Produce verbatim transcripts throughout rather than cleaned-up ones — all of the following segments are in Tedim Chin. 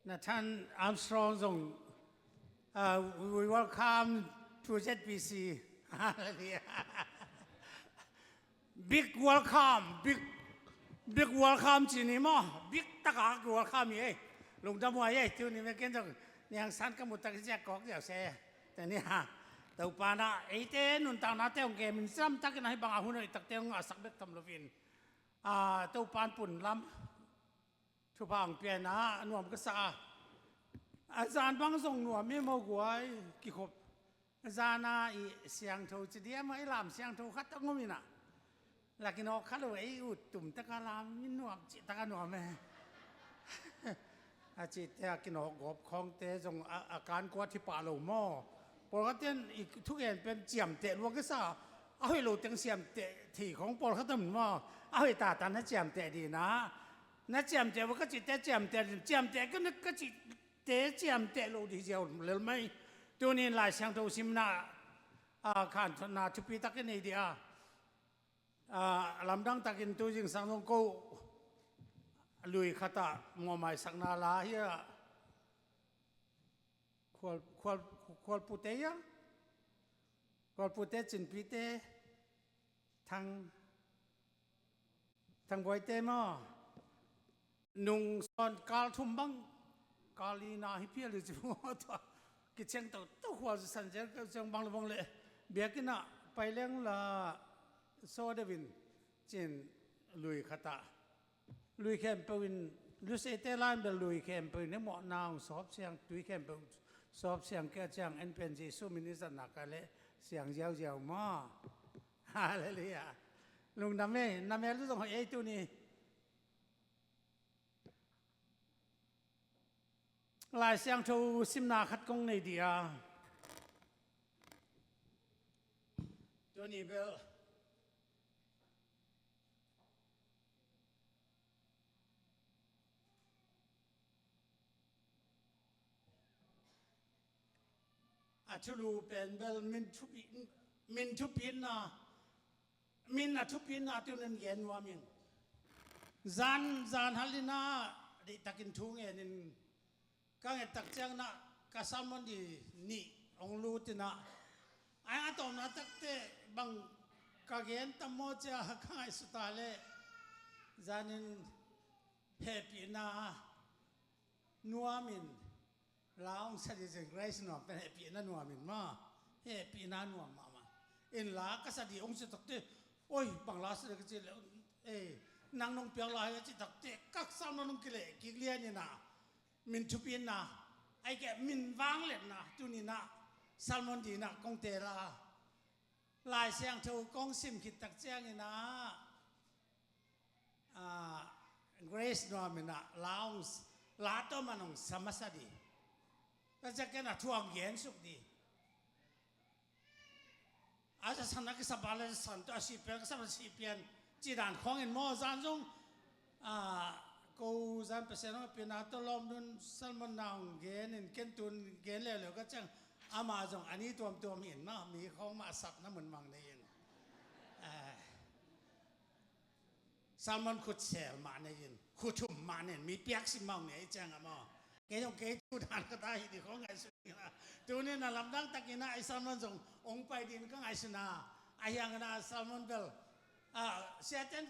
Nathan Armstrong zong, uh, we welcome to Z B C. Hallelujah. Big welcome, big, big welcome ci ni maw. Big taka welcome hi ei. Lungdam huai ei, tuni mah ken zong Niang San ka muh tak ziak kawk ziau se. Tuni ha. Topa in eite nuntaknate hong kemin siam takin ahi banga hun hoih takte hong ngahsak bek tham loin, ah, Topa in pun lam thupha hong pia in a nuam ka sa a. A zan bang zong nuam hi maw guai, kikhop. A zan a i siangtho ci diam a, i lam siangtho khat a ngom in a. Lakin awk kha lo, ei ut tum taka lam in nuam cih taka nuam e. A cihte a kinawk gawp khawngte zong a, a kan kuat hi pah lo maw. Pawlkhat ten i thugen pen ciamteh lua ka sa. A hoih lo teng ciamteh thei khawng pawlkhat om maw. A hoih tata na ciamteh dih na. Na ciamteh uh ka cihte ciamteh dih, ciamteh ka na ka cihte ciamteh lo dih ziau lel mai. Tuni in Lai Siangtho simna, a, khanthotna thupi takin nei dih a. A, lamdang takin tu zingsang zong ko lui khatah mawhmaisakna la hi a. Khual, khual, khualpute hi a. Khualpute, Cinpite, Thang, Thangbuaite maw. Nung sawn kal thum bang, kal lina hi phial hi ci maw tua. Kiciang toto khual san zel ka ciang bang le bang le. Biakinn ah pai leng la saw deuh in ci-in lui khatah. Lui khempeuh in, Luseite lai in bel lui khempeuh in hemawhna hong sawp siang, tui khempeuh sawp siang kei a ciang en pen Jesu min i zatna ka leh siang ziauziau maw. Hallelujah. Lungdam ei, na mel uh zong hoih ei tuni. Lai Siangtho simna khat kong nei dih a. Tuni bel a thulu pen bel min thupi, min thupina, min a thupina tuni in gen nuam ing. Zan, zan hal in a deihtakin thu ngen in ka nget tak ciangin a ka sermon dih nih hong lut in a. Ai a tawpna takteh bang ka gen tam maw ci a ka ngaihsut a leh zan in hehpihna nuam in la hong sa dih cin, grace nuam pen hehpihna nuam in maw. Hehpihna nuam mahmah in la ka sa dih hong ci takteh, oi, bang la sa dih ka cih leh, eh, nang nong piak la hi a cih takteh ka sermon hong kileh kik lian in a. Min thupina, ahih keh min vangliatna tuni in a sermon dih in a kong teel a. Lai Siangtho kong sim khit tak ciangin a, ah, grace nuam in a la hong s-, la tawm a nong sa masa dih. Ka ciang ken a thu hong gen suk dih. A sa san a kisa bang le sa san tawh, a sih pian a kisa bang le sih pian cih dan khawng in maw. Zan zong, ah, ko zan Pasian hong hehpihna tawh lawm dun sermon na hong gen in ken tun gen leuleu ka ciang amah zong a ni tuamtuam in maw, mi khawng mah sapna mun mah nei in. Ah. Sermon khut sel mah nei in, khut thum mah nei in, mi piak sim mah hong nei ciang a maw. Kei zong kei thu dan ka ta hi dih khawng ngaihsun in a. Tuni in a lamdang takin a i sermon zong hong pai dih in ka ngaihsun a. Ahi hangin a sermon bel, ah, siate'n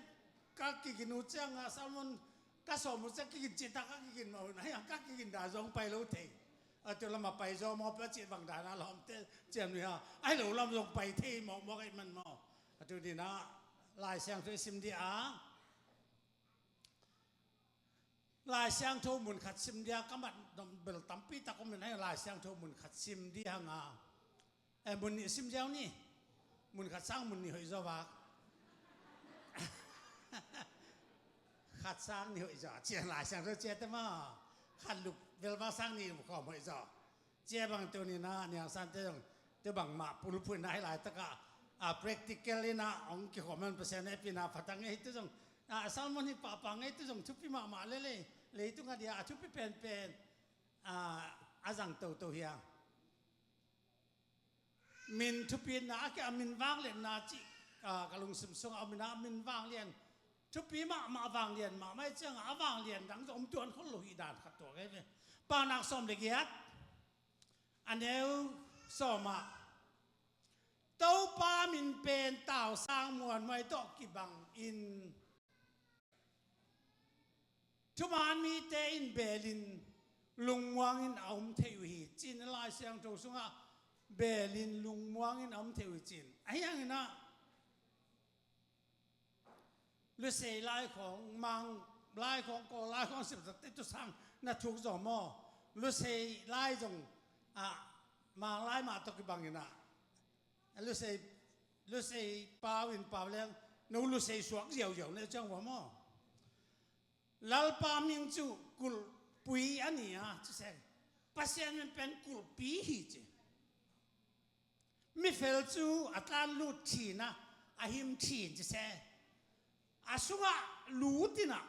ka kigin uh ciang a sermon ka sawm uh ciang kigin cih tak a kigin mah uh in, ahi hang ka kigin dan zong pai lo thei. A tu lam a pai zaw mawk peuh cih bang dan a lawmte ciam ni ha. Ahi lo lam zong pai thei mawkmawk ahih man maw. A tuni in a Lai Siangtho i sim dih a. Lai Siangtho mun khat sim dih a ka mat bel tampi tak om in a, Lai Siangtho mun khat sim dih hang a. Eh, mun nih sim ziau ni. Mun khat sang mun nih hoih zaw vak. Khat sang nih hoih zaw. Cia Lai Siangtho ciate maw. Khat lup vel vak sang nih lup khawm hoih zaw. Cia bang tuni in a Niang Sante zong tu bangmah pulpit in a hih laitak a, a practical in a hong kikhawm man Pasian hehpihna pha ta ngei hi. Tu zong, a, sermon hi pahpah ngei, tu zong thupi mahmah lel ei. Leitung a dia a thupi penpen, a, a zang toto hi a. Min thupina a kia min vangliatna cih, a, ka lungsim sungah om in a, min vanglian thupi mahmah, vanglian mahmah ahih ciangin a vanglian dang zong om tuan khol lo hi dan khat tua kei ve. Paunak sawm le giat, a neu sawm ah, Topa min pen tausang muanhuai tawh kibang in, thuman mite in belin lungmuangin a om thei uh hi, ci-in Lai Siangtho sungah belin lungmuangin a om thei uh hi, ci-in. Ahi hangin ah, Lusei lai khawng, Mang lai khawng, Kawl lai khawng, sipsakte tusang na thuk zaw maw? Lusei lai zong, ah, Mang lai mah tawh kibangin ah, Lusei, Lusei pau in pau leng, no Lusei suak ziauziau ne ciang uh a maw? Lalpa min cu kulhpui a ni a, ci se. Pasian min pen kulhpi hi ci. Mifel cu a tlan lut cin ah, a him cin ci se. A sungah lut in ah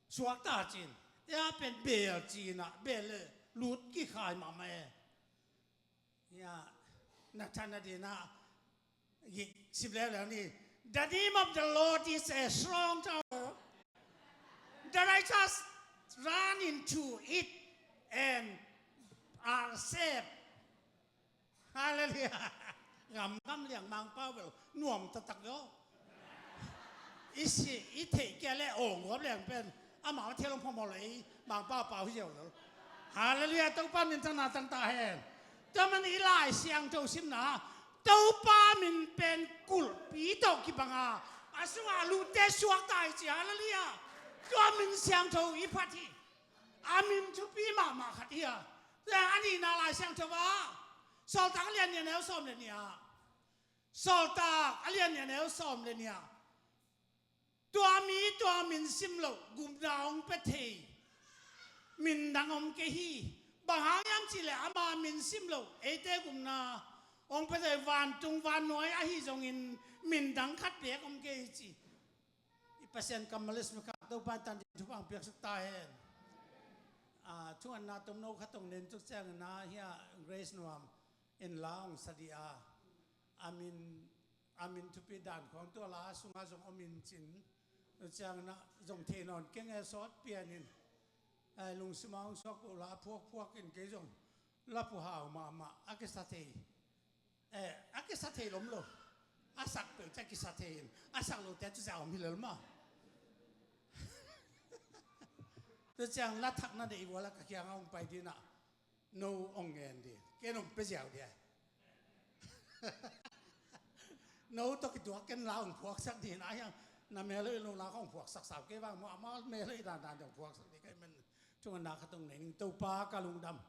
suakta cin. Tua pen beel cin ah, beel le lut kikhai mahmah e. Ya, na than nading ah, sim leuleu ni. The name of the Lord is a strong tower. The righteous run into it and are saved. Hallelujah. Ngam ngam liang Mangpau bel nuam taktak lo. I si, i theih kia le awng guap liang pen amau thei lo phamawh lo, i Mangpau pau hi ziau lo. Hallelujah. Topa min thangna tang ta hen. Tua man i Lai Siangtho simna, Topa min pen kulhpi tawh kibang a, a sungah lutte suakta hi ci. Hallelujah. Tua min siangtho i phat hi. A min thupi mahmah khat hi a. Tua a nihna Lai Siangtho ah, Sawltak a lian nih, a neu sawm le nih ah. Sawltak a lian nih, a neu sawm le nih ah, tua mi tua min sim loh gupna hong pia thei min dang om kei hi. Bang hang hiam cih leh ama min sim loh eite gupna hong pia thei, vantung vannuai ahi zongin min dang khat beek om kei hi ci. I Pasian kammal le sum kha Topa in tan ding thupha hong piaksak ta hen. Ah, thu ngetna tomno khat hong nei tuk ciangin ah, hia Grace Nuam in la hong sa dih a, a min, a min thupi dan khawng tua la sungah zong om in cin. Tua ciangin ah zong thei nawn keng e, sawt pian in, eh, lungsim ah hong suak uh la phuakphuak in, kei zong la phuhau mahmah, a kisa thei. Eh, a kisa thei lom lo. A sak peuh ciah kisa thei in, a sak lote cu sia om hi lel maw? Tua ciang la thak na deih uh a, la ka kiangah hong pai ding ah, no hong ngen ding, ken hong pia ziau ding a. No tawh kituak ken la hong phuaksak ding a, hiang na mel hoih lo, la hong phuaksak sau kei vang maw, amau mel hoih dandan dong phuaksak ding ka hih man. Thungetna khat hong nei ning, Topa ka lungdam.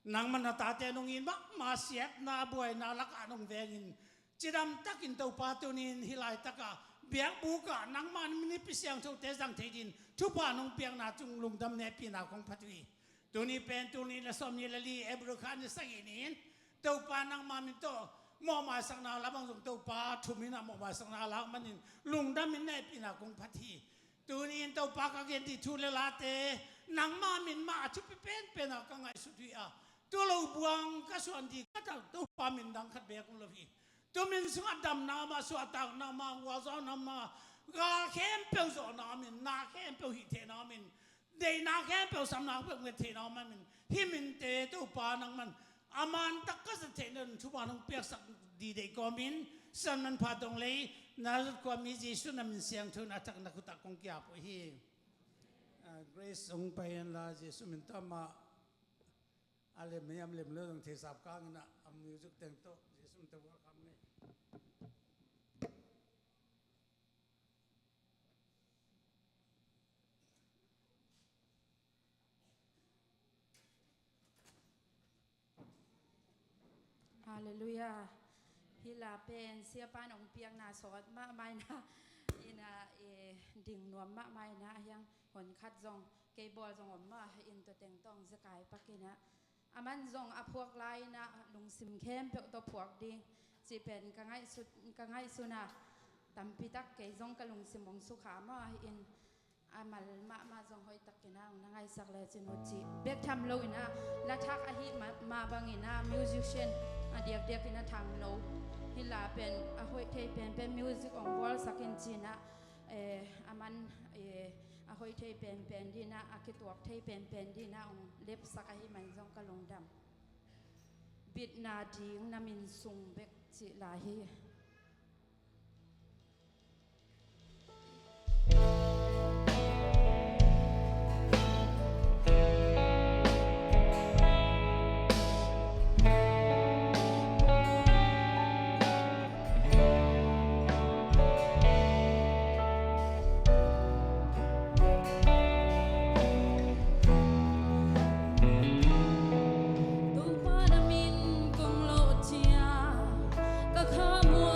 Nangmah na tate nong it mahmah, siatna buaina lakah nong vengin, cidam takin Topa tuni-in hih laitakah biakbuk ah nangmah na min i pi siangthote zang thei dingin thupha nong piakna cung lungdam, hehpihna kong phat uh hi. Tuni pen tul nih le sawmnih le li, April kha ni sagih ni-in Topa nangmah min tawh mawhmaisakna lamang zong Topa thum in ah mawhmaisakna lak manin lungdam in hehpihna kong phat hi. Tuni-in Topa ka gen dih thu le late nangmah min mah a thupi penpen a ka ngaihsut uh hi a, tua lo buang ka suan dih ka tal Topa min dang khat beek om lo hi. Tua min sungah damna mah, suahtakna mah, gualzawhna mah, gal khempeuh zawhna om in, na khempeuh hih theihna om in, deihna khempeuh, samna khempeuh nget theihna om in, hih minte Topa nangman a man tak ka zat theihna dingin thupha nong piaksak dih deih kawmin, san manpha dong lei, Nazareth khuami Jesuh na min siangtho in a thak na khut ah kong ki-ap uh hi. Ah, Grace hong pai hen la, Jesuh min tawh amah a lem hiam lem lo zong theisap kang in ah, a music teng tawh Jesuh min tawh welcome ngei. Halleluiah. Hih la pen siapa in hong piakna sawt mahmah in ah, in ah, eh, ding nuam mahmah in ah, hiang hon khat zong kei bawl zong om mah in, tua teng tawh hong zekai pak in ah, aman zong a phuak lai in ah lungsim khempeuh tawh phuak ding cih pen ka ngaihsut, ka ngaihsun a, tampi tak kei zong ka lungsim hong sukha mah in, a mal mahmah zong hoih takin ah hong na ngaihsak lecin uh cih bek tham lo in ah, la thak ahi mah, mah bangin ah musician a diakdiak in ah thang lo, hih la pen a hoih thei penpen music hong bawlsak in ci-in ah, eh, aman, eh, a Hoi thei penpen dinah, a kituak thei penpen dinah hong lepsak ahih man zong ka lungdam. Bitna ding na min sung bek cih lai hi. Topa na min kong lo cia, ka kha mu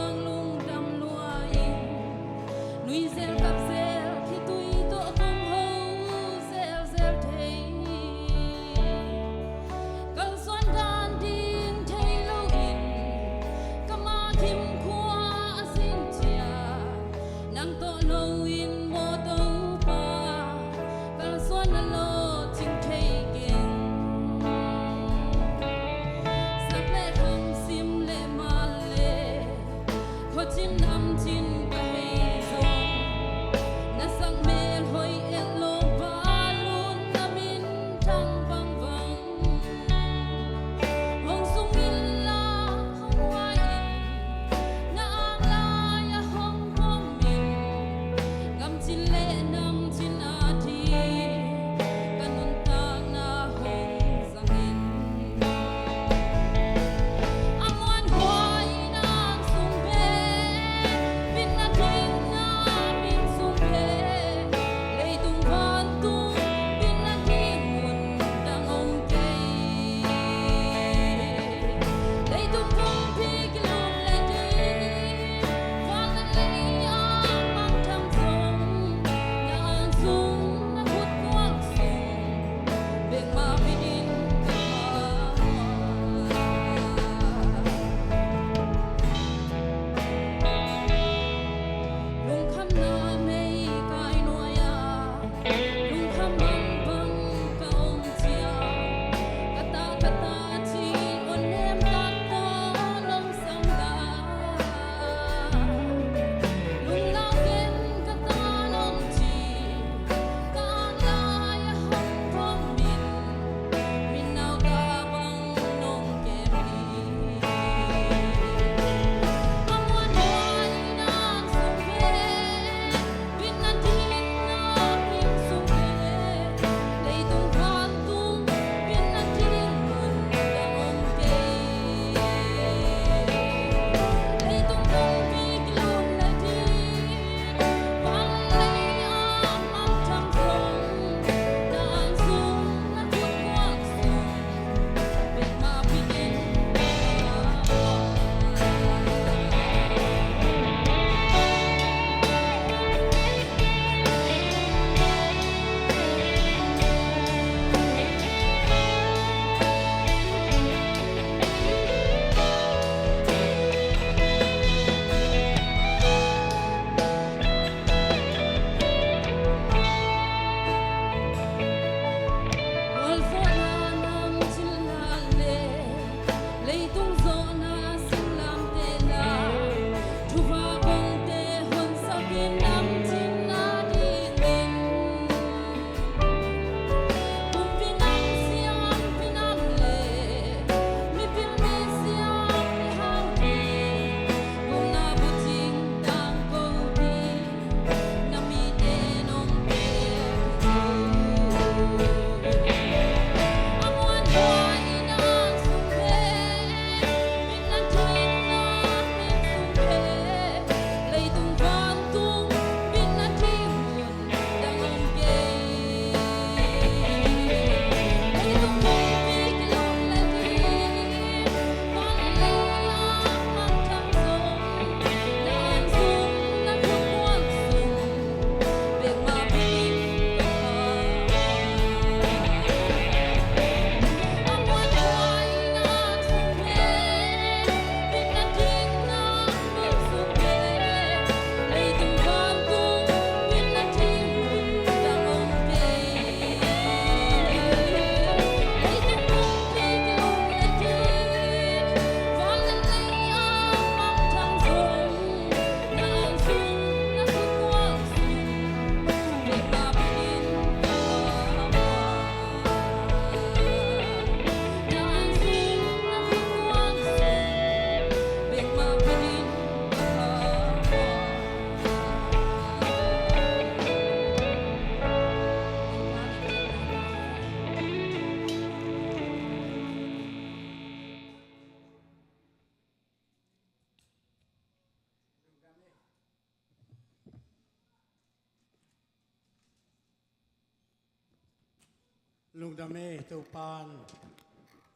Lungdam ei, Topan,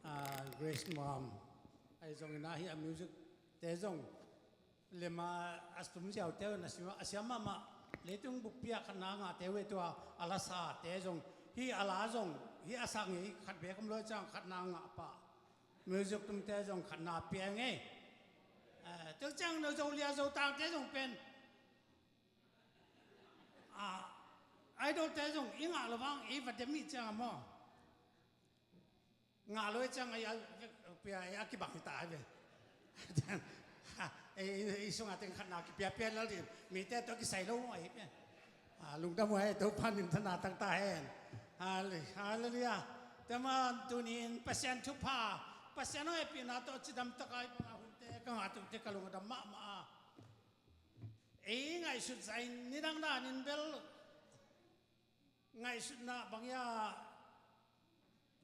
ah, Grace Muam. Ahi zongin ah hih a music te zong lema a tum ziau te un a siam, a siam mahmah. Leitung bukpi ah khatna ngah te uh ei, tua a lasa te zong, hih a la zong, hih a sang ei khat bek om lo ciang khatna ngah pah. Music tumte zong khatna pia ngei. Eh, tua ciang no Zo Lia Zo Tangte zong pen, ah, idol te zong i ngah lo vang ei va dem i ciang a maw. Ngah lo i ciang a, a, pia, a kibang hi ta hi ve. Ei, ei, ei sungah teng khatna kipia pia lel ding. Mite tawh kisai lo maw ei pia. Ah, lungdam uh ei, Topan minthanna tang ta hen. Halle-, halleluiah. Tua man tunin Pasian thupha, Pasian hong hehpihna tawh cidam taka i panga hunte ka ngah tungte ka lung a dam mahmah a. Ei ngaihsut zahin nidang danin bel ngaihsutna bang ia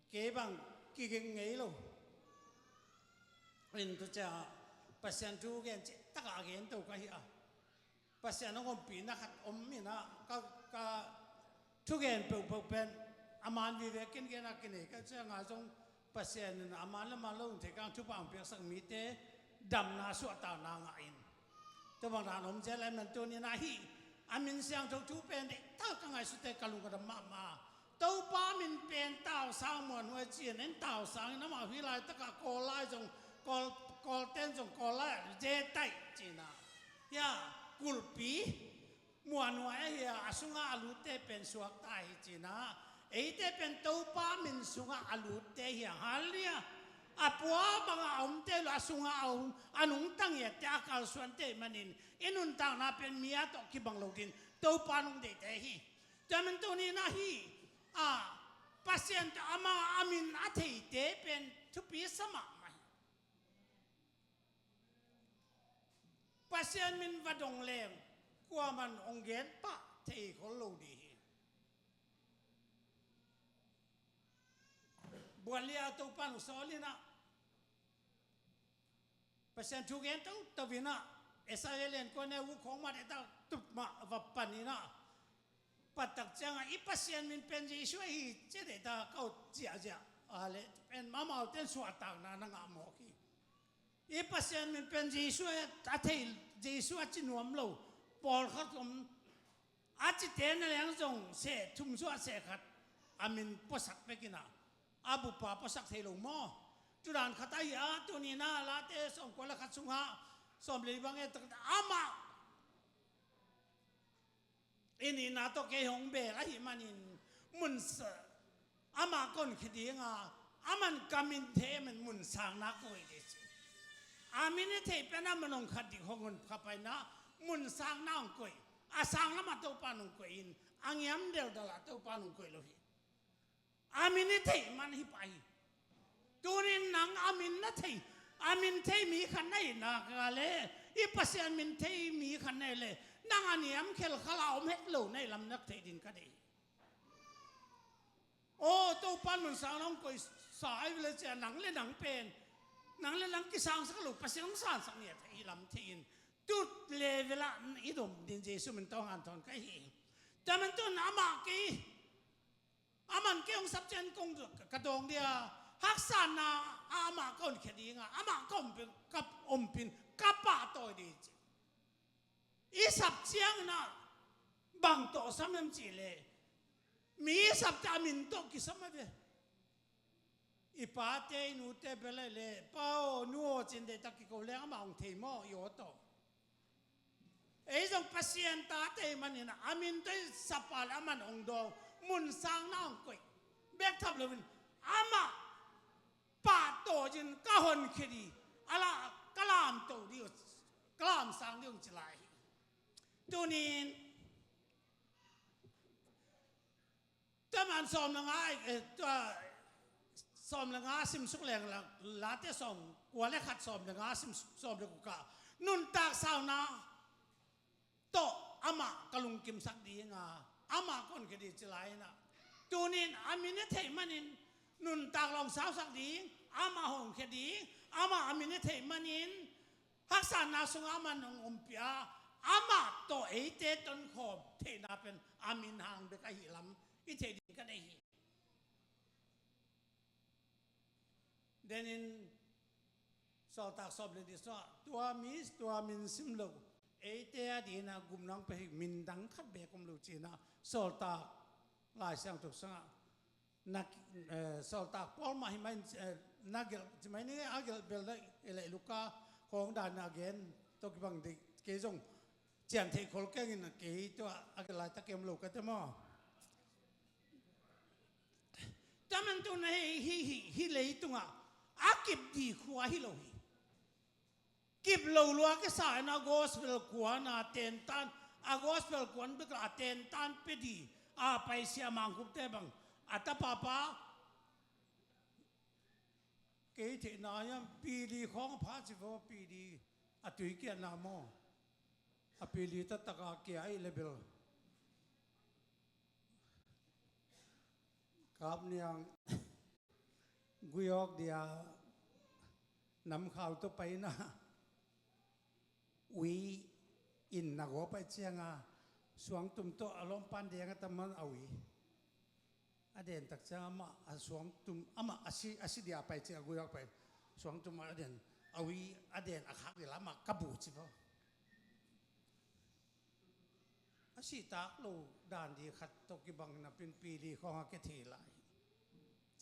kei bang kiging ngei lo. In tu cia Pasian thu gen cih takah a gen to ka hi a. Pasian hong ompihna khat om in ah ka, ka thugen peuhpeuh pen a man vive ken gen a kinei ka ciangah zong Pasian in a man le man lo in theikang thupha hong piaksak mite damna suahtakna ngah in. Tua bang dan om zel a man tunin ah hih a min siangtho thu pen deihtak ka ngaihsute ka lung ka dam mahmah. Topa min pen tausang muanhuai ci-in en tausang in amah hih laitakah Kawl lai zong, Kawl, Kawlten zong Kawl lai ah zetaih ci-in ah. Hia kulpi muanhuai ahi a, a sungah a lutte pen suakta hi ci-in ah. Eite pen Topa min sungah a lutte hi a, halleluiah. A pua bangah a omte lo a sungah a om, a nungta ngiatte a kalsuante manin i nuntakna pen mi a tawh kibang lo din Topa nungdeite hi. Tua man tunin ah hih, ah, Pasian tawh ama a min a theite pen thupi sa mahmah hi. Pasian min va dong leng kuaman hong gen pah thei khol lo ding hi. Buan lia Topa nu sawl in ah Pasian thu gen toto in ah, Isaiah lian kua ne uh khong mah deihtak tup mah va pan in ah, pan tak ciangah i Pasian min pen Jesu ahi ci deihtak ka ut ziahziah a leh pen amaute in suahtakna na ngah mawk hi. I Pasian min pen Jesu a thei, Jesu a ci nuam lo pawlkhat om. A cite na leng zong seh thum suah seh khat a min puasak bek in ah, a bupa puasak thei lo maw? Tudan khat ahi a, tuni in ah Late sawmkua le khat sungah sawm le li bang e tak amah i nihna tawh kei hong bel ahih manin mun sa amah ka honkhia ding a, aman ka min thei, aman mun sangna koih ding ci. A min i theih pen aman hong khat ding hong hun kha pai in ah, mun sangna hong koih, a sang lamah Topa in hong koih in, a ngiam deldal ah Topa in hong koih lo hi. A min i theih man hi pah hi. Tunin nang a min na thei, a min thei mi khat na hih nak leh, i Pasian min thei mi khat na hih leh, nang a niam khelkhal a om het lo na hih lam na theih ding ka deih hi. Aw, Topa in mun sangna hong koihsa ahi ve leh cia nang le nang pen, nang le nang kisangsak lo, Pasian hong sansak ngiat hi lam thei in. Tu level ah i dom ding Jesu min tawh hanthawn ka hi. Tua man tun amah kei, aman kei hong sap ciang kong ka dawng dia, haksatna ah amah ka honkhia ding a, amah ka ompin, ka ompin, ka pahtawi ding ci. I sap ciangin ah bang tawh sam hiam cih leh, mi i sapte a min tawh kisam a ve. I pate i nute bel ahih leh pa aw nu aw ci-in deihtak kiko leng amah hong thei maw i aw tawh? Ei zong Pasian tate ahih manin a min tawh i sap a leh aman hong dawng, mun sangna hong koih bek tham loin amah pahtawi in ka honkhia ding, a la ka lamto ding, ka lamsang ding hong ci lai hi. Tunin tua man sawm le nga, eh, tua sawm le nga sim suk leng la, Late sawmkua le khat sawm le nga sim suk, sawm le guk ah nuntak sauna tawh amah ka lungkimsak ding a, amah ka honkhia ding ci lai in ah. Tunin a min i theih manin nuntak lawng sausak ding, amah honkhia ding, amah a min i theih manin haksatna sungah aman hong ompih a, amah tawh eite tonkhawm theihna pen a min hang bek ahih lam i theih ding ka deih hi. Tenin sawltak sawm le nih sungah tua mi tua min sim lo, eite a dingin a gupna hong pia hi, min dang khat beek om lo ci-in ah, sawltak Lai Siangtho sungah na, eh, sawltak Paul mah hi mah in, eh, na gelh ci mai ni, a gelh bel na, eh, leh Luka khawng dan a gen tawh kibang ding, kei zong cian theih khol keng in, kei tua a gelh laitak kei om lo ka te maw. Tua man tu na hi, hi, hi, hi leitungah a kip ding khua hi lo hi. Kip lo lua kisa in a gospel kuan a tentan, a gospel kuan bek a tentan pia ding a paisia Mangkupte bang a tapapa. Kei theihna hiam, pili khawng a pha ci vaw, pili a tuikiatna maw? A pili taktak a kia aih le bel Kap Niang gui awk dia nam khau tawh paina ui in na gaw paih cianga suangtum tawh a lawmpan deng a tam man a ui. A den tak ciang amah a suangtum, amah a si, a si dia paih ciang a gui awk paih suangtum a den, a ui a den a khak dila amah ka bu ci vaw. A sihtak lo dan di khat tawh kibang napin pili khawng a kia thei lai.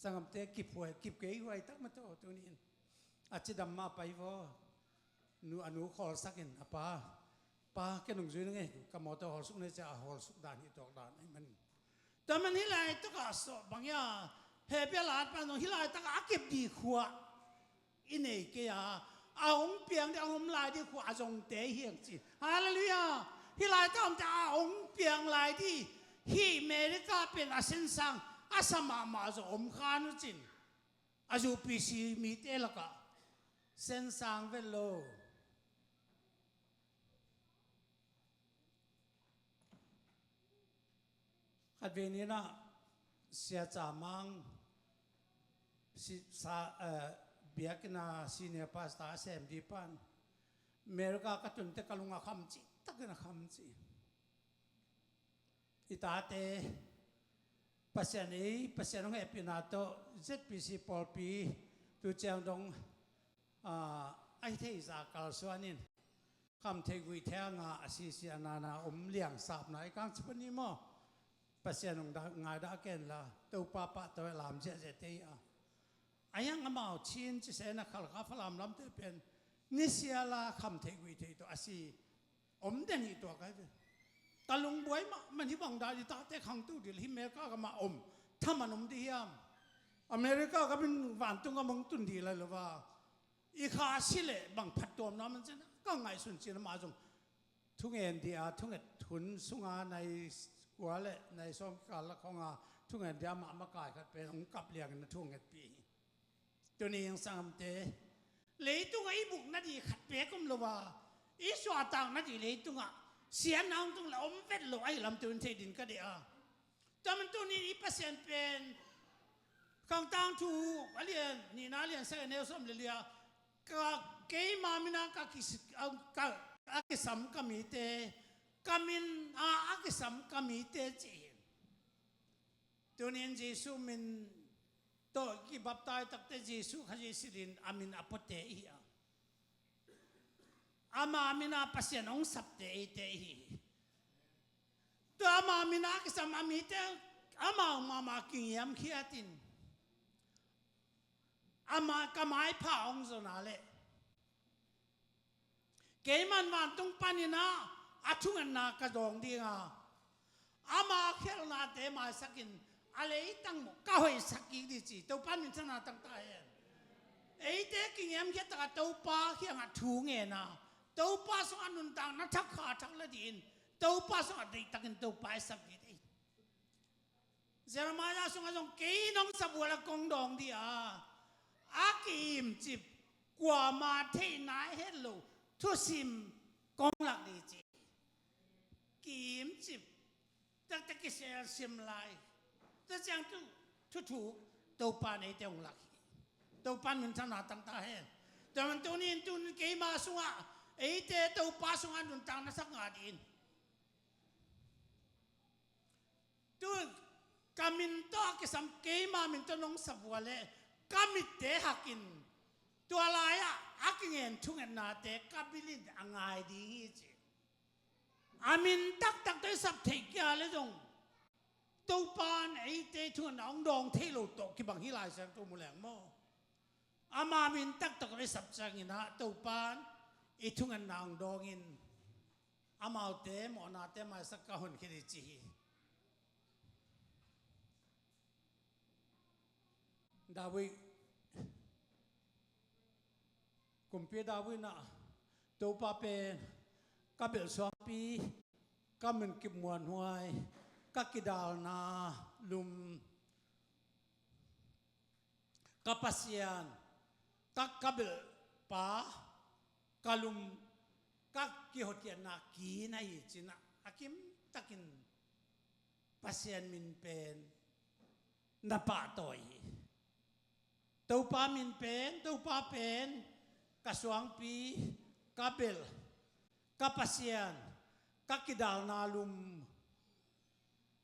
Sanggamte kip huai, kip kei huai tak mah tawh tuni in. A cidam mah pai vaw. Nu, a nu khawlsak in, a pa, pa, kei nung zui nung e, ka mawtaw hawlsuk nei cia a hawlsuk dan hi tuak dan ahi man. Tua man hih lai takah sawh bang ia, he bia lat pan zong hih lai takah a kip di khua i nei kei a, a hong piang ding a hong om lai ding khua a zongte hi hang ci. Halleluiah. Hih laitak omte a hong piang lai ding hih America pen a sensang a sa mahmah zong om kha nu cin. A zu P C mite lakah sensang vet lo. Khat ve ni-in ah Sia Ca Mang si, sa, eh, biakinn a senior pastor a sem di pan America ka tunte ka lung a kham ci, takin a kham ci. I tate Pasian ei, Pasian hong hehpihna tawh Z P C pawlpi tu ciang dong, ah, a hi thei za kalsuan in. Kham theih guih theih a ngah a sisi a nana om liang sapna i kang ci pan ni maw? Pasian hong dah, ngai dah ken la, Topa pahtawi a lam ziahziah te hi a. A hiang amau Chin ci se na khal kha Falam lamte pen nisiala kham theih guih theih tawh a si om den hi tuak ai ve. Ka lungbuai mahmah hi bang dah di tate khangtu dil hi America ka mah om thaman om di hiam? America ka bin vantung ka mong tun di lai lo va. I kha si leh bang phattuamna man cin ka ngaihsun cin amah zong thungen dih a, thunget hun sunga nai kua le nai sawm kikal lak khawng a thungen dih a, amah makai khat pen hong kap liangin a thungetpih hi. Tuni hing sanggamte, leitungah i buk nadih khat pek om lo a, i suahtak nadih leitungah siatna hong tung le om vet lo ahi lam tuin thei din ka deih a. Tua man tunin i Pasian pen Khang Tangthu a lian nihna a lian sagih a neu sawm le li-ah ka, keima mina ka kis-, a, ka, a kisam ka mite, ka min a, a kisam ka mite ci hi. Tunin Jesu min tawh kibaptai takte Jesu Khazih silhin a min a puate i hi a. Ama mina Pasian hong sapte eite i hi hi. Tua ama mina kisam a mite amau mahmah kingiamkhiatin ama ka maipha hong zona leh keiman vantung panin ah a thungetna ka dawng dinga ama khialhnate maisakin a leitang ka hoihsak kik dih ci. Topa min thana tangta hen. Eite kingiamkhiat takah Topa kiangah thu ngena, Topa sungah nuntakna thak kha thak la dihin Topa sungah deihtakin Topa i sak dih dih. Jeremiah sungah zong kei nong sabual a kong dawng dih a, a ki-imcip kuama theihna het lo thusim kong lak dih ci. Ki-imcip taktak kisel sim lai. Tua ciang tu thuthuk Topa neite hong lak hi. Topa min thana tangta hen. Tua man tunin tun keima sungah eite Topa sungah nuntakna sak nga dihin. Tu ka min tawh a kisam keima min tawh nong sabual leh ka mitte hakin, tua lai-ah a kingen thungetnate ka bilin a ngai ding hi ci. A min taktak tawh i sap theih kia le zong Topa'n eite i thungetna hong dawng thei lo tawh kibang hi Lai Siangtho mu leng maw. Ama min taktak tawh i sap ciangin ah Topa'n i thungetna hong dawngin amaute mawhnate maisak ka honkhia ding ci hi. David, kumpi David in ah, Topa pen ka belh suangpi, ka munkip muanhuai, ka kidalna lum, ka Pasian, ka, ka belhpa, ka lum, ka kihotkhiatna ki na hi ci-in ah, a kimtakin Pasian min pen na pahtawi hi. Topa min pen, Topa pen ka suangpi, ka belh, ka Pasian, ka kidalna lum,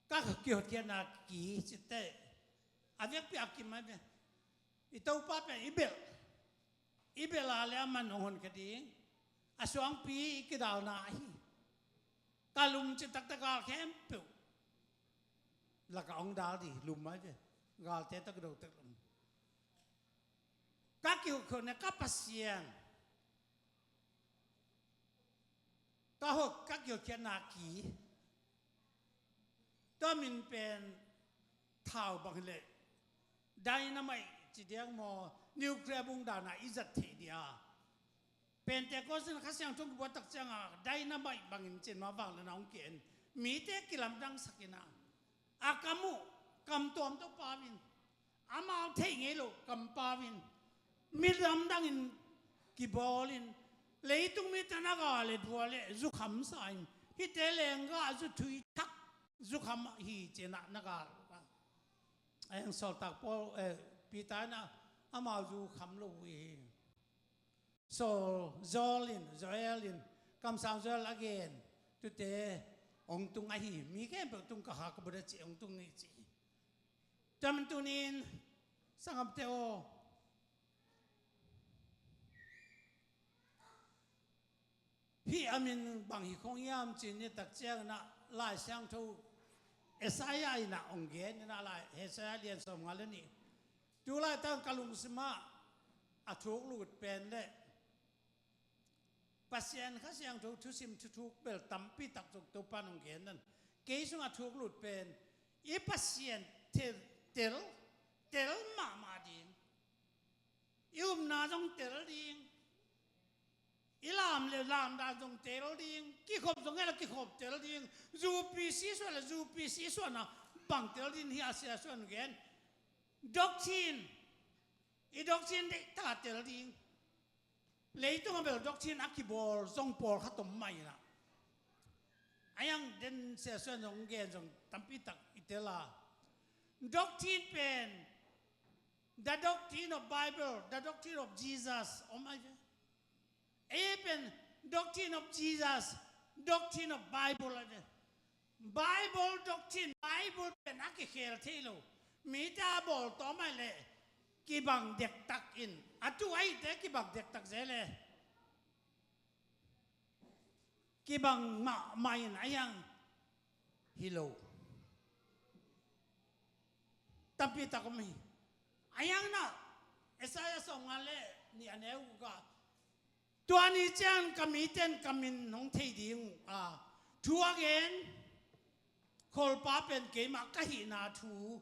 ka kihotkhiatna ki ci teh. A vekpi a kim a ve. I Topa pen i belh, i belh a le aman hong honkhia ding. A suangpi i kidalna ahi. Ka lum ci taktak a khempeuh lakah hong dal ding lum ahi ve. Galte tawh kido tek lum. Ka kihotkhiatna, ka Pasian, ka hot, ka kihotkhiatna ki. Tua min pen thau bang hileh dynamite ci diak maw, nuclear bung dan a i zat theih dia. Pentecost in Kha Siangtho kibuak tak ciangin dynamite bangin cin mah vang le na hong ki-en. Mite kilamdangsak in a, a kam uh kam tuam tawh pau in, amau theih ngei loh kam pau in, mi lamdangin kibawl in, leitung mite na ga le dua le zukham sa in, hihte leng ga zu thui thak, zukham hi ci-in ah na ga. A eng sawltak Paul, eh, Peter in ah amau zukham lo uh hi. Saul, Joel in, Joel in, kamsang Joel a gen, tute hong tung ahi, mi khempeuh tung ka ha ka bawh a ci, hong tung ni ci. Tua man tuni-in sanggamte aw, hih a min bang hi khong hiam ci-in i tak ciangin ah Lai Siangtho Isaiah in ah hong gen in ah, Lai Isaiah lian sawmnga le nih. Tu laitak ka lungsim ah a thuk lut pen le Pasian Kha Siangtho thusim thuthuk bel tampi tak zong Topa'n hong gen nan. Kei sungah thuk lut pen i Pasian tel, tel, tel mahmah ding. I upna zong tel ding. I lam le lam dan zong tel ding. Kikhop zong hi le kikhop tel ding. Zupi si suan le zupi si suan a bang tel ding hi a sia suan gen. Doctrine. I doctrine deihtak a tel ding. Leitung a bel doctrine a kibawl zong pawlkhat om mah in ah. A yang den sia suan zong gen zong tampi tak i tel a. Doctrine pen, the doctrine of Bible, the doctrine of Jesus om ahi ve. Ei pen doctrine of Jesus, doctrine of Bible ahi ve. Bible doctrine, Bible pen a kikhel thei lo. Mite a bawl tawm ahih leh kibang dektak in, a tu ahihte kibang dektak zel e. Kibang mahmah in a hiang hi lo. Tampi tak om hi. A hiang na, Isaiah sawmnga le nih a neu guk ah, tua ni ciang ka mite in ka min hong thei ding uh a, thu a gen kholpa pen keimah ka hihna thu,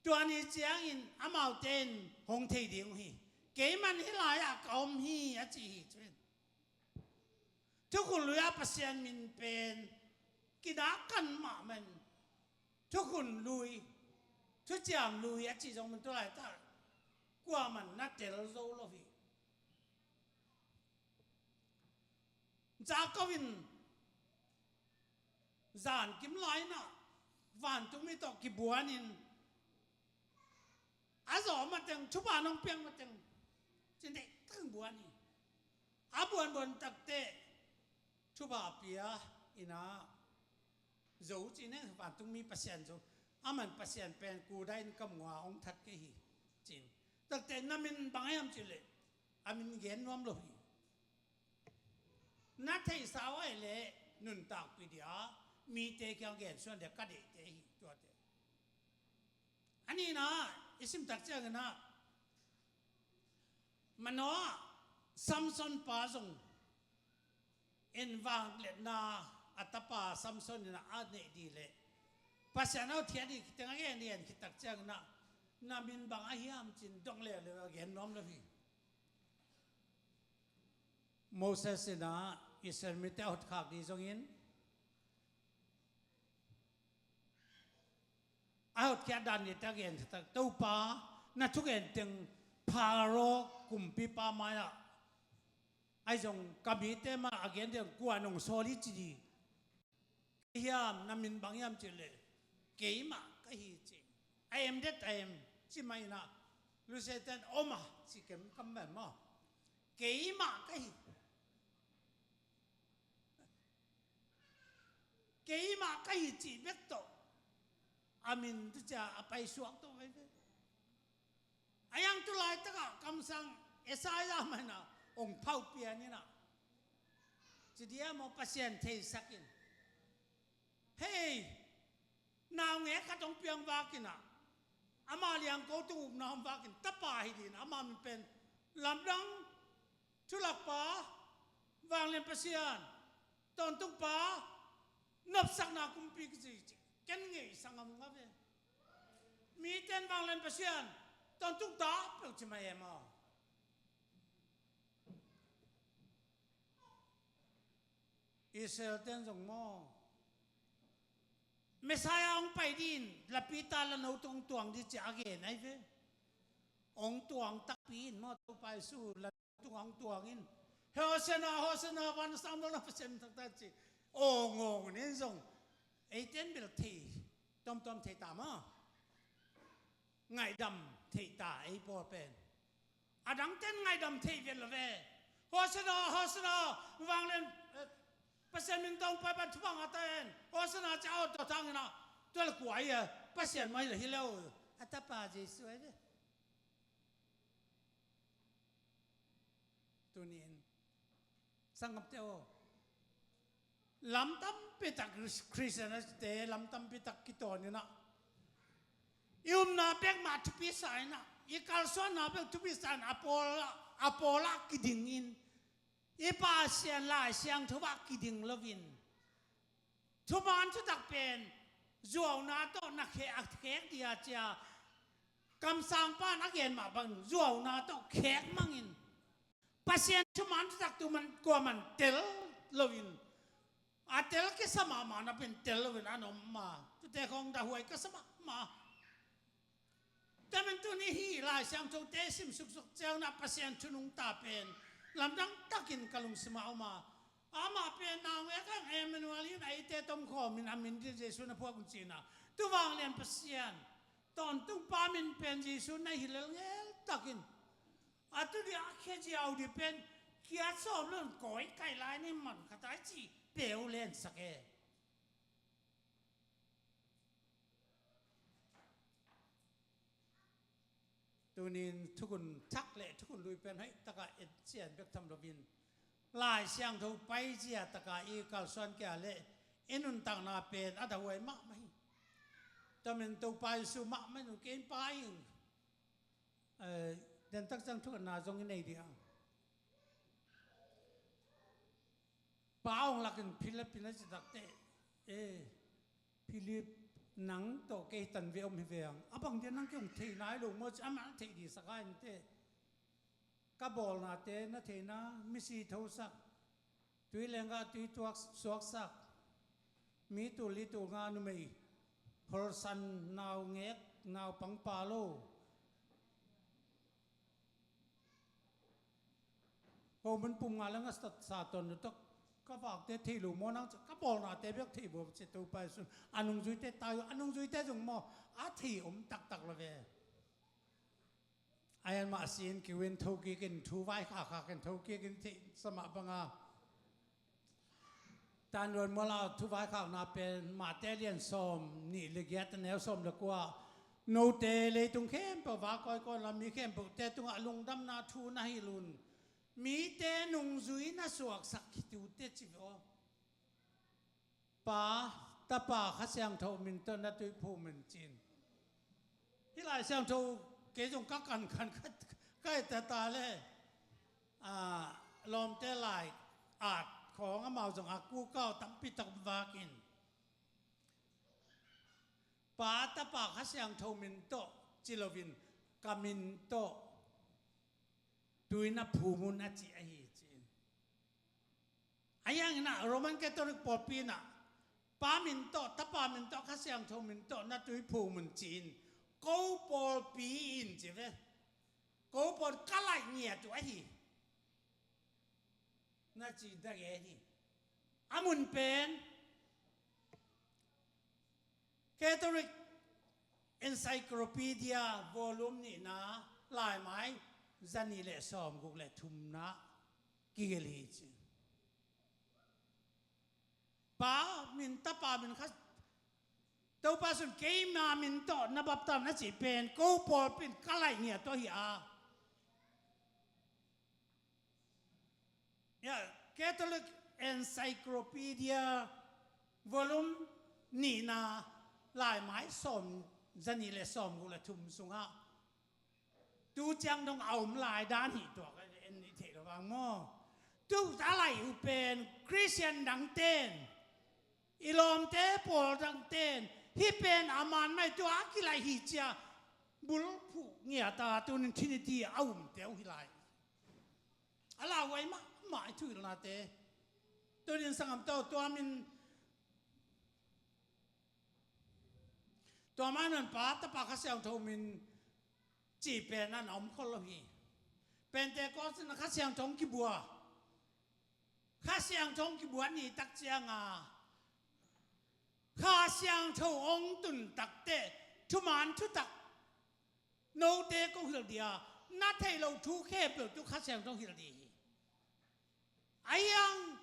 tua ni ciangin amaute in hong thei ding uh hi. Keiman hih lai-ah ka om hi a ci hi. Cun thukhun lui-ah Pasian min pen kinak kan mahmah in, thukhun lui, thuciam lui a cih zong man tu laitak kuaman na tel zo lo hi. Jakob in zan kim lai-in ah vantungmi tawh kibuan in, a zawh mateng, thupha nong piak mateng, cin deihtak buan hi. A buanbuan takteh thupha pia in ah, zo cin e, vantungmi Pasian zo. Aman Pasian pen kuda in ka mua hong that kei hi, cin. Takte na min bang hiam cih leh a min gen nuam lo hi. Na theihsa uh ahih leh nuntakpih dia mite kiang gen suan dia ka deihte hi tuate. A nihna i simtak ciangin ah Manoah, Samson pa zong in vangliatna a tapa Samson in a neih dih leh Pasian a hotkhiat dih khiteng a gen dih en khittak ciangin ah na min bang a hiam cin dong leuleu a gen nuam lo hi. Moses in ah Israel mite a hotkhak dih zongin a hotkhiat dan dih tak gen tak Topa na thugen teng Pharaoh kumpipa mai-ah ahi zong ka mite mah a gen ding kua nong sawl hi ci dih. Kei hiam na min bang hiam cih leh keimah ka hi ci. A em det a em ci mah in ah Lusetan om a ci kem kam bem maw. Keimah ka hi. Keimah ka hi cih bek tawh a min tu cia a paisuak tawh veve. A yang tu laitakah kamsang Isaiah mah in ah ong phauh pian in ah ci dia maw Pasian theisak in. Hei, naungek khat hong piang vak in ah ama liangko tung upna hong vak in tapa hi dih in ama min pen lamdang thulakpa, vanglian Pasian, tawntungpa, nopsakna kumpi kici ci ken ngeisa ngam nga ve. Miten vanglian Pasian, tawntung ta peuh ci mah em aw. Israel ten zong maw Messiah hong pai dih in lapita lano tung hong tuang dih ci a gen ahi ve. Hong tuang takpi in maw Topa Jesu lano tung hong tuang in Hosanna, Hosanna, van sang dong na Pasian taktak ci. Aw ngawng nen zong eiten bel thei tomtom thei ta maw. Ngaihdam thei ta ei pawl pen. A dangten ngaihdam thei vet lo ve. Hosanna, Hosanna, vanglian, eh, Pasian min tawng pai pan thupha ngah ta en. Hosanna ci a aw tawh thang in ah tua le kua hi a Pasian mai le hi lo. A tapa Jesu ahi ve. Tunin sanggamte aw, lam tampi tak Christian a cite lam tampi tak kitawn in ah i upna bek mah thupi sa in ah i kalsuanna bek thupi sa in a pawl a pawl ah kiding in i Pasian Lai Siangtho ah kiding loin thuman thutak pen zuauna tawh na khek a khek dia cia kamsangpa in a gen mah bangin zuauna tawh khek mangin Pasian thuman thutak tu man kua man tel loin a tel kisa mahmah na pen tel loin an om ma tute khawng dahhuai kasa mahmah. Tamen tuni hi Lai Siangthote sim suksuk ciangin ah Pasian thu nungta pen lamdang takin ka lungsim ah om a, amah pen naungek ah Emmanuel in eite tomkhawm in a min dih Jesu na phuak un ci-in ah tu vanglian Pasian tawntungpa min pen Jesu na hi lelngel takin a tu dih a khia ziau dih pen kiat sawm lo in kawi kaih lai ni man khat ai ci peu lensak e. Tunin thukhun thak le thukhun lui pen hoih takah et cian bek tham loin Lai Siangtho paizia takah i kalsuan kia le i nuntakna pen a dahhuai mahmah hi. Tamen Topa Jesu mahmah in kei in pa in, eh, den tak ciang thukhatna zong i nei dih a. Pa hong lakin Philip in a ci takte, e, Philip nang tawh kei tan ve om hi ve ang. A bang dia nang kei hong thei nai lo maw ci amah na theih dih sak a inteh. Ka bawlnate na theihna, misi thosak, tui lenggah tui tuak suaksak, mi tul li tul nga numei holsan, naungek naupang pa lo, homun pum nga le nga sa ton lutak ka vakte thei lo maw nang ci, ka bawlnate bek thei bo ci Topa Jesu in a nungzuite tai uh, a nungzuite zong maw a thei om taktak lo ve. A en mah sin kiu in thokik in thu vaikhak khak in thokik in theih sa mah banga Tan Luan Mual a thu vaikhakna pen Mate lian sawm nih le giat a neu sawm le kua Note leitung khempeuh va kawikawi lam mi khempeuhte tungah lungdamna thu na hilh un. Mite nungzui na suaksak khitute ci ve aw. Pa, Tapa, Kha Siangtho min tawh na tuiphum un ci-in. Hih Lai Siangtho kei zong ka kankhan ka, ka et tata le. Ah, lawmte lai at khawng amau zong a kukau tampi tak vakin. Pa, Tapa, Kha Siangtho min tawh ci loin ka min tawh tui na phum un a ci ahi ci-in. Ahi hangin ah Roman Catholic pawlpi in ah Pa min tawh, Tapa min tawh, Kha Siangtho min tawh na tuiphum un ci-in ko pawlpi in ci ve. Ko pawl ka laih ngiat uh ahi. Na ci na gen hi. A mun pen Catholic Encyclopedia volume nihna laimai zanih le sawmguk le thumna kigelh hi ci. Pa min, Tapa min, Kha Topa Jesu in keima min tawh na baptam na cih pen ko pawlpi in ka laih ngiat uh hi a. Ya, Catholic Encyclopedia volume nihna laimai sawm zanih le sawmguk le thum sungah tu ciang dong a om lai dan hi tuak en i theih lo vang maw? Tu a laih uh pen Christian dangten i lawmte pawl dangten hih pen a man mai tua a kilaih hi cia bulphuh ngiat a tunin Trinity a umte uh hi lai. A lauhuai mahmah i thuhilhnate tunin sanggam tawh tua min tua man Pa, Tapa, Kha Siangtho min cih pen an a om khol lo hi. Pentecost in Kha Siangtho hong kibua. Kha Siangtho hong kibua ni tak cianga Kha Siangtho hong tun takteh thuman thutak note ko hilh dia, na theih loh thu khempeuh tu Kha Siangtho hilh ding hi. Ahi hang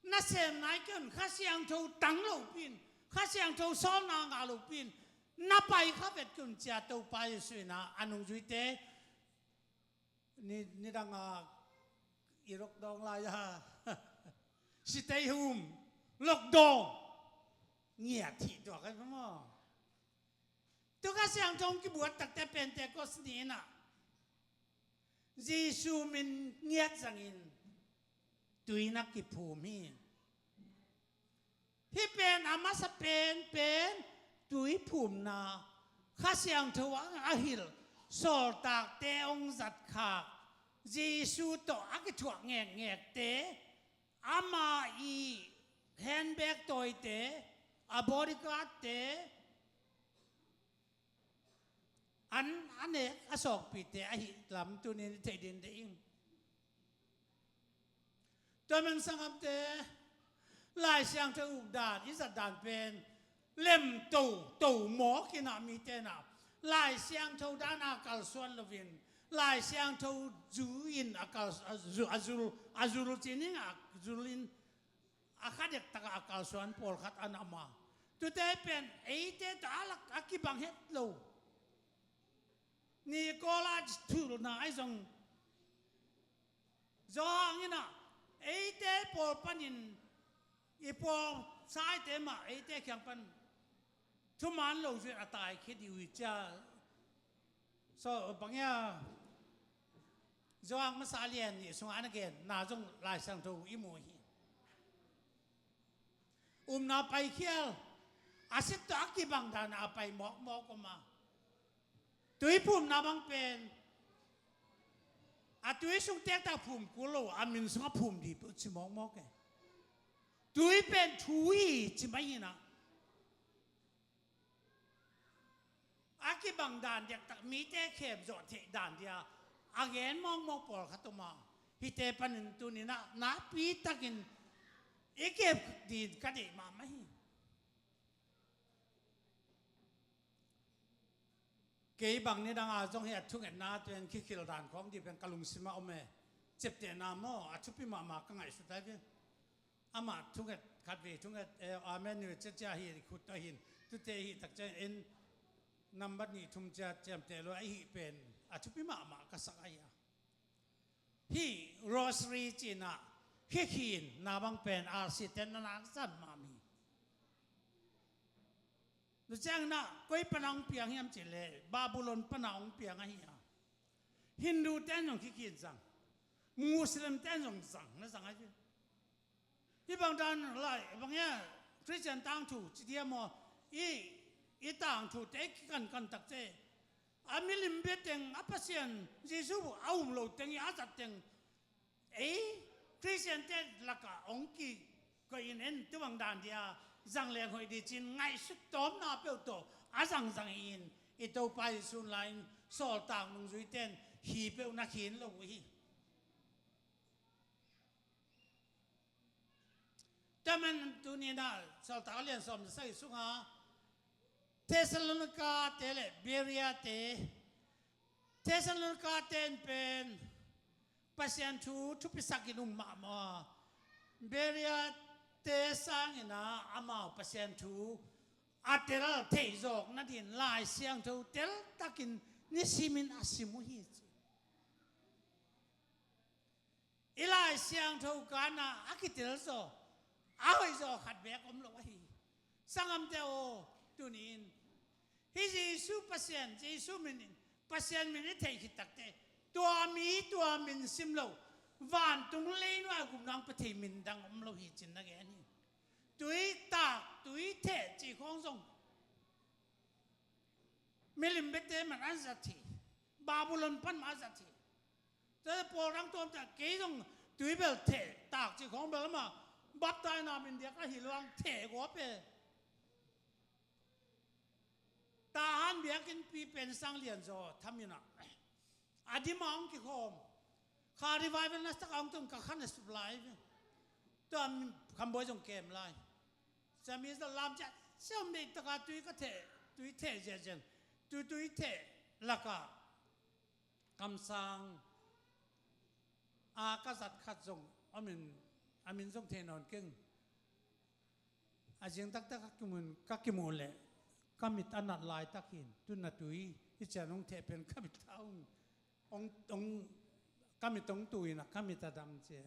nasem nai kei un, Kha Siangtho tang lopi in, Kha Siangtho sawlna ngah lopi in na pai kha vet kei un cia Topa Jesu in a nungzuite ni, nidang a i lockdown lai a stay home, lockdown ngiat hi tuak ai maw? Tu Kha Siangtho hong kibuat takte Pentecost ni in ah Jesu min ngiat zangin tui na kiphum hi. Hih pen a masa pen pen tui phumna Kha Siangtho a, a hilh sawltakte hong zatkhak Jesu tawh a kithuah ngekngekte, ama i handbag tawite, a bodyguardte, an a nek a sawkpite ahi lam tunin i theih ding deih ing. Tua man sanggamte, Lai Siangtho ukdan i zatdan pen lemto to mawk in ah mite in ah Lai Siangtho dan a kalsuan loin Lai Siangtho zu in a kal, a zu, a zul, a zul cin in a zul in a kha dektak a kalsuan pawlkhat an a om a. Tute pen eite tawh a lak a kibang het lo. Nicolas thuhilhna ahi zong Johan in ah eite pawl panin i pawl saite mah eite kiang pan thuman lo zui a tai khit i ui cia. So bang ia Johan masa lian nih sungah a na gen na zong Lai Siangtho i mu hi. Umna paikhial a sit tawh a kibang dan a pai mawkmawk om a. Tui phumna bang pen a tui sung tektak phum kul lo a min sungah phum dih peuh ci mawkmawk e. Tui pen thu hi ci mai hi na. A kibang dan diaktak mite khemzawh theih dan dia a gen mawkmawk pawlkhat om a. Hihte panin tuninah nakpi takin i kep din ka deih mahmah hi. Kei bang nidang a zong hi a thungetna tuan kikhil dan khawng dih pen ka lungsimah om e. Ciaptehna maw a thupi mahmah ka ngaihsut ai ve. Amah thunget khat vei thunget, eh, amen ni ciacia hi khut ahin tute hi takciang in nambat nih thum ciat ciamteh lo ahih pen a thupi mahmah ka sak ahi a. Hih rosary cinah khikhin na bang pen R C ten na naksan mahmah hi. Tua cianginah koi pana hong piang hiam cihleh Babylon pana hong piang ahi a. Hindu ten zong khikhin zang, Muslim ten zong zang na zang ahi. Hih bang dan lai bang hiam, Khristian tangthu ci dia maw, i, i tangthu te i kikankan takte, a milim bia teng, a Pasian Jesu a um lo teng, i a zat teng, ei Khristian te lakah hong kikoih in en tu bang dan dia zang leng hoih di cin ngaihsut tawmna peuh tawh a zangzang in i Topa Jesu lai-in sawltak nungzui ten hi peuh na khin lo uh hi. Tua man tuni-in ah Sawltak a lian sawm le sagih sunga Thessalonika te le Berea te, Thessalonika te in pen Pasian thu thupisak in um mahmah a, Berea te sangin ah amau Pasian thu a tel theih zawk nadin Lai Siangtho teltakin nisimin a sim uh hi ci. I Lai Siangtho kanah a kitel zaw, a hoih zaw khat beek om lo ahi. Sanggamte aw, tuni-in hih Jesu Pasian, Jesu min in, Pasian min i theih khit takte, tua mi tua min sim lo, vantung leinuai gumnang pia thei min dang om lo hi cin na gen hi. Tuitak, tuitheh cih khawng zong milim biate man a zat hi. Babylon pan mah a zat hi. Tua pawl dang tuamte kei zong tuibel theh tak cih khawng bel amah baptaina min diak ahi luang theh guap e. Tahan biakinnpi pen sang lianzaw thaminah a dima hong kikhawm. Kha revival na saka hong tun ka khan a sup lai ve. Tua Khambawi zong kem lai. Sami zong lam ciah siam deih taka tui ka theh, tui theh ziahziah. Tui tui theh lakah kamsang a ka zat khat zong a min, a min zong thei nawn keng. A zing taktak ka kimu, ka kimu leh ka mit a nat laitak hin tun a tui hi cian hong theh pen ka mit a hong, hong, hong, ka mit hong tu in a ka mit a dam cia.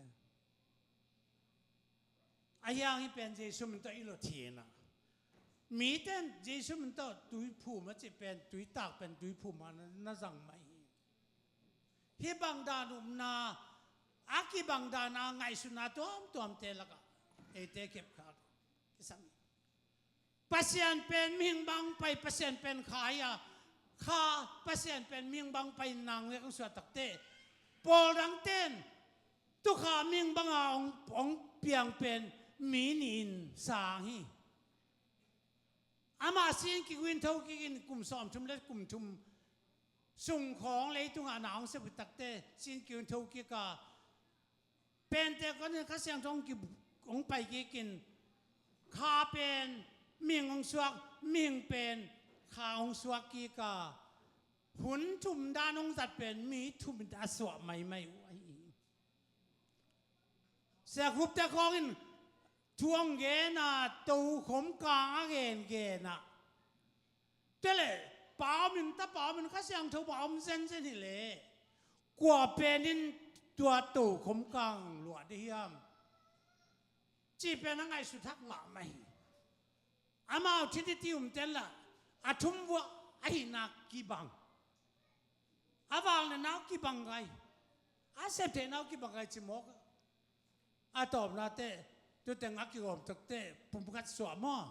A hiang hi pen Jesu min tawh i lo thina. Miten Jesu min tawh tui phum a cih pen, tui tak pen tui phum a na, na zang mah hi. Hih bang dan upna, a kibang dan a ngaihsutna tuamtuamte lakah eite kepkhak kisam hi. Pasian pen mihing bang pai, Pasian pen kha hi a, kha Pasian pen mihing bang pai nang lek ang suah takte. Pawl dangten tukha mihing banga hong, hong piang pen mi nih in sang hi. Amah sin kik uh in tho kik in kum sawmthum le kum thum sung khawng leitungah na hong sep uh takte sin kik uh in tho kik a, Pentecost in Kha Siangtho hong ki, hong pai kik in kha pen mihing hong suak, mihing pen kha hong suak kik a, hun thum dan hong zat pen mi thum in a suah maimai uh ahi hi. Siakhupte khawng in thu hong gen a, tokhom kang a gengen a, tua leh pa om in, tapa om in, Kha Siangtho pa om zenzen hi leh kua pen in tua tokhom kang luah dih hiam? Cih pen a ngaihsut hak mahmah hi. Amau Trinity umten lah a thum vuah ahihna kibang, a vangliatna uh kibang gai, a septheihna uh kibang gai ci mawk. A tawpna teh tuteng a kigawm tuk teh pumkhat suah maw?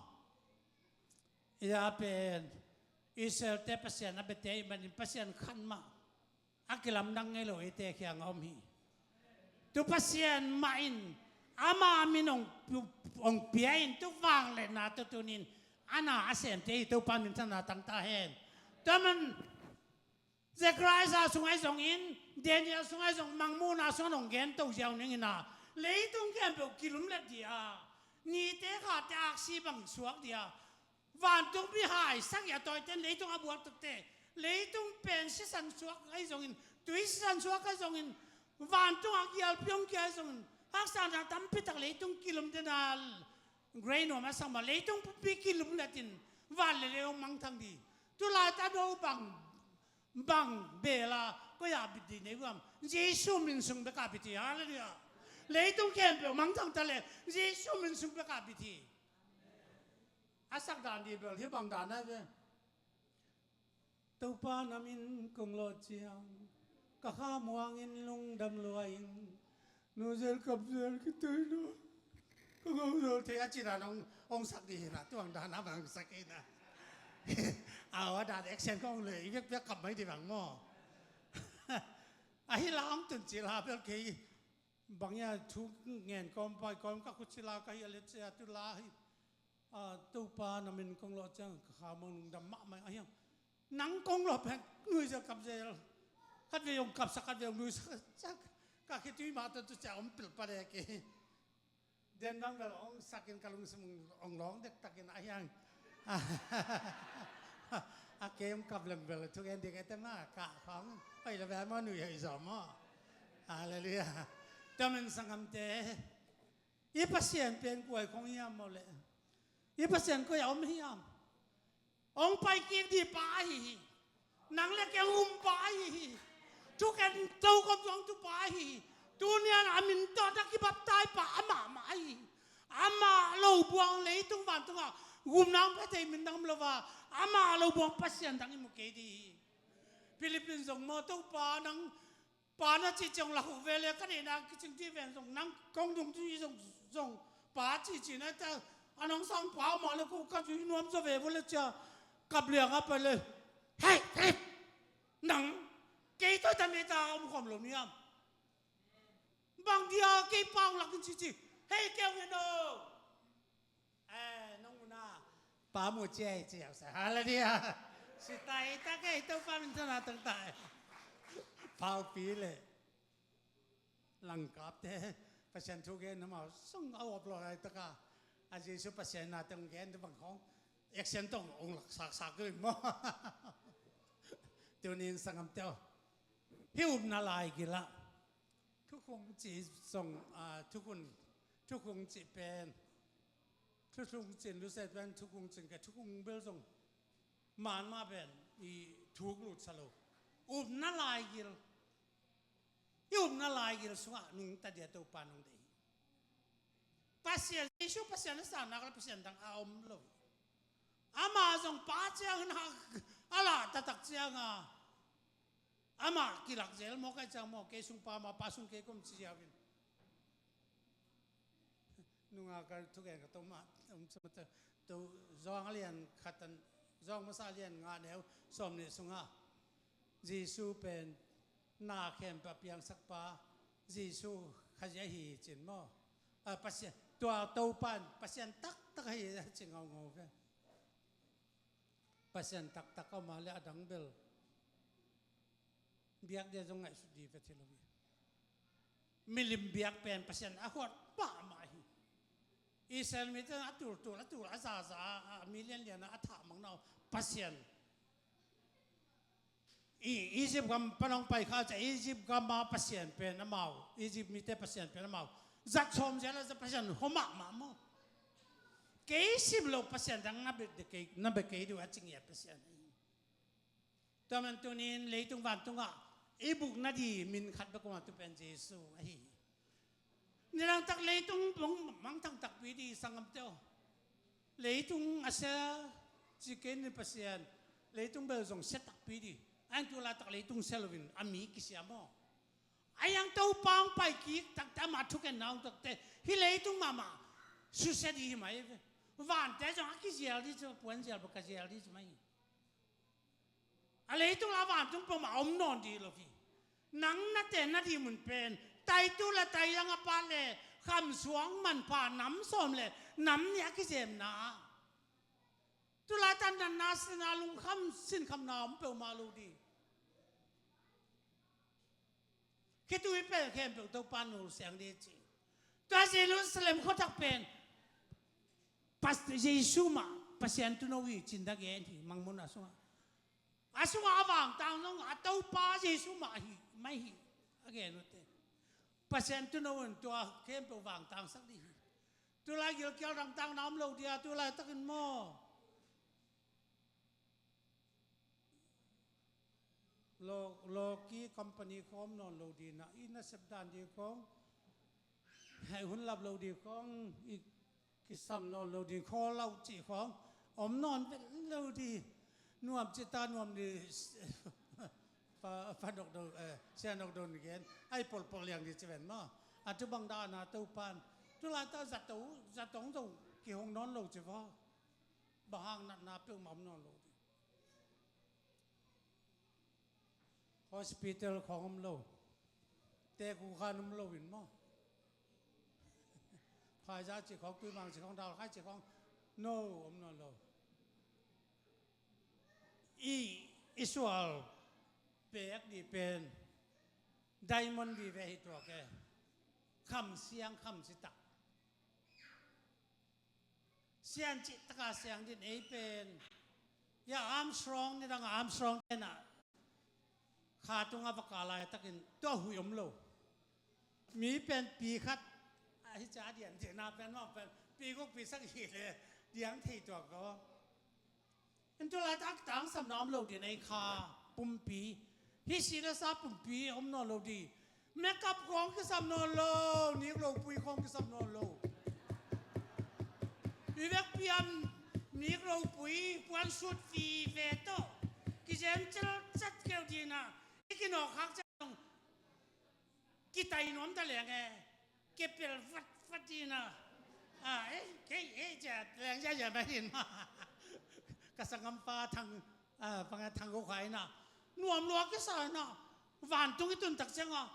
Ia pen Israel-te Pasian a biate ih manin Pasian khan mah a kilamdang ngei lo eite kiangah om hi. Tu Pasian mah in ama min hong, hong pia in tu vangliatna tu tunin a na a semte hi. Topa minthanna tangta hen. Tua man Zechariah sungah zongin, Daniel sungah zong, Mangmuhna sungah hong gen to ziau ning in a, leitung khempeuh kilumlet dih a, nite khate aksi bang suak dih a, vantungpi haisak a tawiten leitung a buak takte, leitung pen sisan suak ahi zongin, tui sisan suak ahi zongin, vantung a gialpi hong kia ahi zongin, haksatna tampi tak leitung kilumlet a, grey nuam a sang mah, leitung pumpi kilumlet in van le lei hong mangthang dih. Tulai ta no bang, bang bel a koi a bit dih nei uh hiam? Jesu min sung bek a bit hi. Halleluiah. Leitung khempeuh mangthang ta leh Jesu min sung bek a bit hi. A sak dan dih bel hih bang dan a ve. Topa na min kong lawh ciang ka kha muangin lungdam lua ing. Nu zel kap zel kitui lua. Ka ngau zo thei a cina nong ong sak dih hi na, tuang dan a bang sak hi na. Aw, a dan action kong le i vek vek kap mai dih bang maw? A hi la ong tun ci la bel kei bang ia thu ngen kawm pai kawm ka khut ci la ka hi a le cia tu la hi. A, Topa na min kong lawh ciang ka kha muang lungdam mahmah a hiang. Nang kong lawh pen nuizel kapzel. Khat vei hong kapsak, khat vei hong nuisak. Ka khitui mah tawh tu cia om pil pah dek hi. Den bang bel hong sakin ka lungsim hong lawng dektakin a hiang. A kei hong kap leng bel thugen dik ete mah ka khawng. Hoi la bel maw nui hoi zaw maw. Halleluiah. Tua min sanggamte. I Pasian pen kua i khong hiam maw le? I Pasian kua i a om hiam? Hong pai kik dih pa ahi hi. Nang le kei hong um pa ahi hi. Thuken tokhom zong tu pa ahi hi. Tunian a min tawh na kibaptai pa amah mah ahi hi. Amah lo buang leitung vantungah gumna hong pia thei min dang om lo a, amah lo buang Pasian dang i mu kei dih hi. Philippines zong maw, Topa nang Pa na cih ciang lak uh ve le ka neihna kicing dih ven zong nang kong dungzui zong zong pa cih cih na ta a nang sang pa mah le ko ka zui nuam zaw ve vo le cia kap liang a pai le. Hei, hei, nang kei tawh ta mei ta om khawm lo niam. Bang dia kei pa ong lak in cih cih. Hei, kei ong en o. Eh, nong una pa mu cia i cia sa. Halleluiah. Si tai ta kei Topa min thana tang tai. Paupi le langkapte Pasian thu gen na mau sung a op lo lai taka a Jesu Pasian na teng gen tu bang khong action tong ong lak sak sak tu mo. Tunin sanggamte aw. Hi upna lai gila. Thukhung ci zong, ah, thukhun, thukhung ci pen. Thukhung cin luset pen thukhung cin ka thukhung bel zong. Man ma pen i thuk lut sa lo. Upna lai gil. I upna lai gil sungah nungta dia Topa nong deih hi. Pasian, Jesu Pasian a sang nak le Pasian dang a om lo. Ama zong pa ciang nak a lah taktak ciang a. Amah kilak zel maw, kai ciang maw, kei sung pa ma, pa sung kei kum ci ziau in. Nunga ka thugen ka to ma, um, to, to, Zawng a lian khat an, Zawng masa a lian nga neu sawm nih sunga Jesu pen na khempeuh a piangsak pa, Jesu Khazih ahi cin maw? A, Pasian, tua Topan Pasian taktak ahi cin ngaungau ve. Pasian taktak a om a le a dang bel biak dia zong ngaihsut dih vet hi lo hi. Milim biak pen Pasian a huat mahmah hi. Israel mite a tultul, a tul a zaza, a milian lian a thah mang nau Pasian. I Egypt gam panong pai kha cia Egypt gam a Pasian pen amau, Egypt mite Pasian pen amau zat sawm zel a zat Pasian hua mahmah maw? Kei sim lo Pasian dang na bek de kei, na bek kei dih a ci ngiat Pasian hi. Tua man tunin leitung vantungah i bukna dih min khat bek om a, tu pen Jesu ahi hi. Nidang tak leitung bang mangthang takpi dih sanggamte aw. Leitung a sia ci kei ni Pasian, leitung bel zong sia takpi dih. A eng tu laitak leitung sia loin a mi kisia maw? A yang Topa hong pai kik takte amah thukenna hong takte hih leitung mahmah susia dih hi mai ve. Vante zong a kizial dih ci, puanzial bek ka zial dih ci mai hi. A leitung la vantung peuhmah a om nawn dih lo hi. Nang na tenna dih mun pen taitu le tailang a pat le khamsuang manpha nam sawm le nam nih a kizemna. Tulai tan natna sina lungkham sinkhamna om peuhmah lo dih. Khitui pen khempeuh Topa nul siang dih ci. Tua Jerusalem khuatak pen Pas-, Jesu mah Pasian tuuno hi cin a gen hi, Mangmuhna sungah. A sungah a vangtang zong a Topa Jesu mah hi, mai hi, a gen uh te. Pasian tuuno in tua khempeuh vangtangsak dih hi. Tulai gilkial dangtakna om lo dih a, tulai takin maw? Lo, lo ki company khawng om nawn lo ding a, i nasep dan ding khawng, hei hun lap lo ding khawng, i kisam nawn lo ding khawl lo cih khawng om nawn vet lo ding. Nuam cih ta nuam ding. Pa, pa nok do, eh, sia nok do ni gen. Ai polpol liang ding ci ven maw. A tu bang dan a Topan. Tu laitak zato, zato zong kihong nawn lo ci vaw. Bang hang natna peuhmah om nawn lo ding. Hospital khawng om lo. Teku khan om lo in maw. Pfizer cih khawng, Tuimang cih khawng, Dalkhai cih khawng, no, om nawn lo. I, i sual pek ding pen diamond vive hi tuak e. Kham siang, kham sitak. Sian cih taka siang ding ei pen. Ya Armstrong, nidang Armstrong te na kha tunga va kah laitakin tua huih om lo. Mi pen pi khat, a hi ca dian ding na pen mah pen pi guk pi sak hi le diang thei tuak lo. En tu laitak tangsam na om lo ding ei kha pumpi. Hi si le sa pumpi om nawn lo ding. Makeup khawng kisam nawn lo, nik lo pui khawng kisam nawn lo. I vekpi a nik lo pui, puan sut vive tawh kizem cel cat keu ding a, i kinawk khak ciang kitai nuam ta leng e. Kepel vat vat ding a. A, eh, kei, eh, cia leng cia cia mah hin mah. Ka sanggampa Thang, a, panga Thang ko khai na. Nuam lua kisa na. Vantung i tun tak ciang a.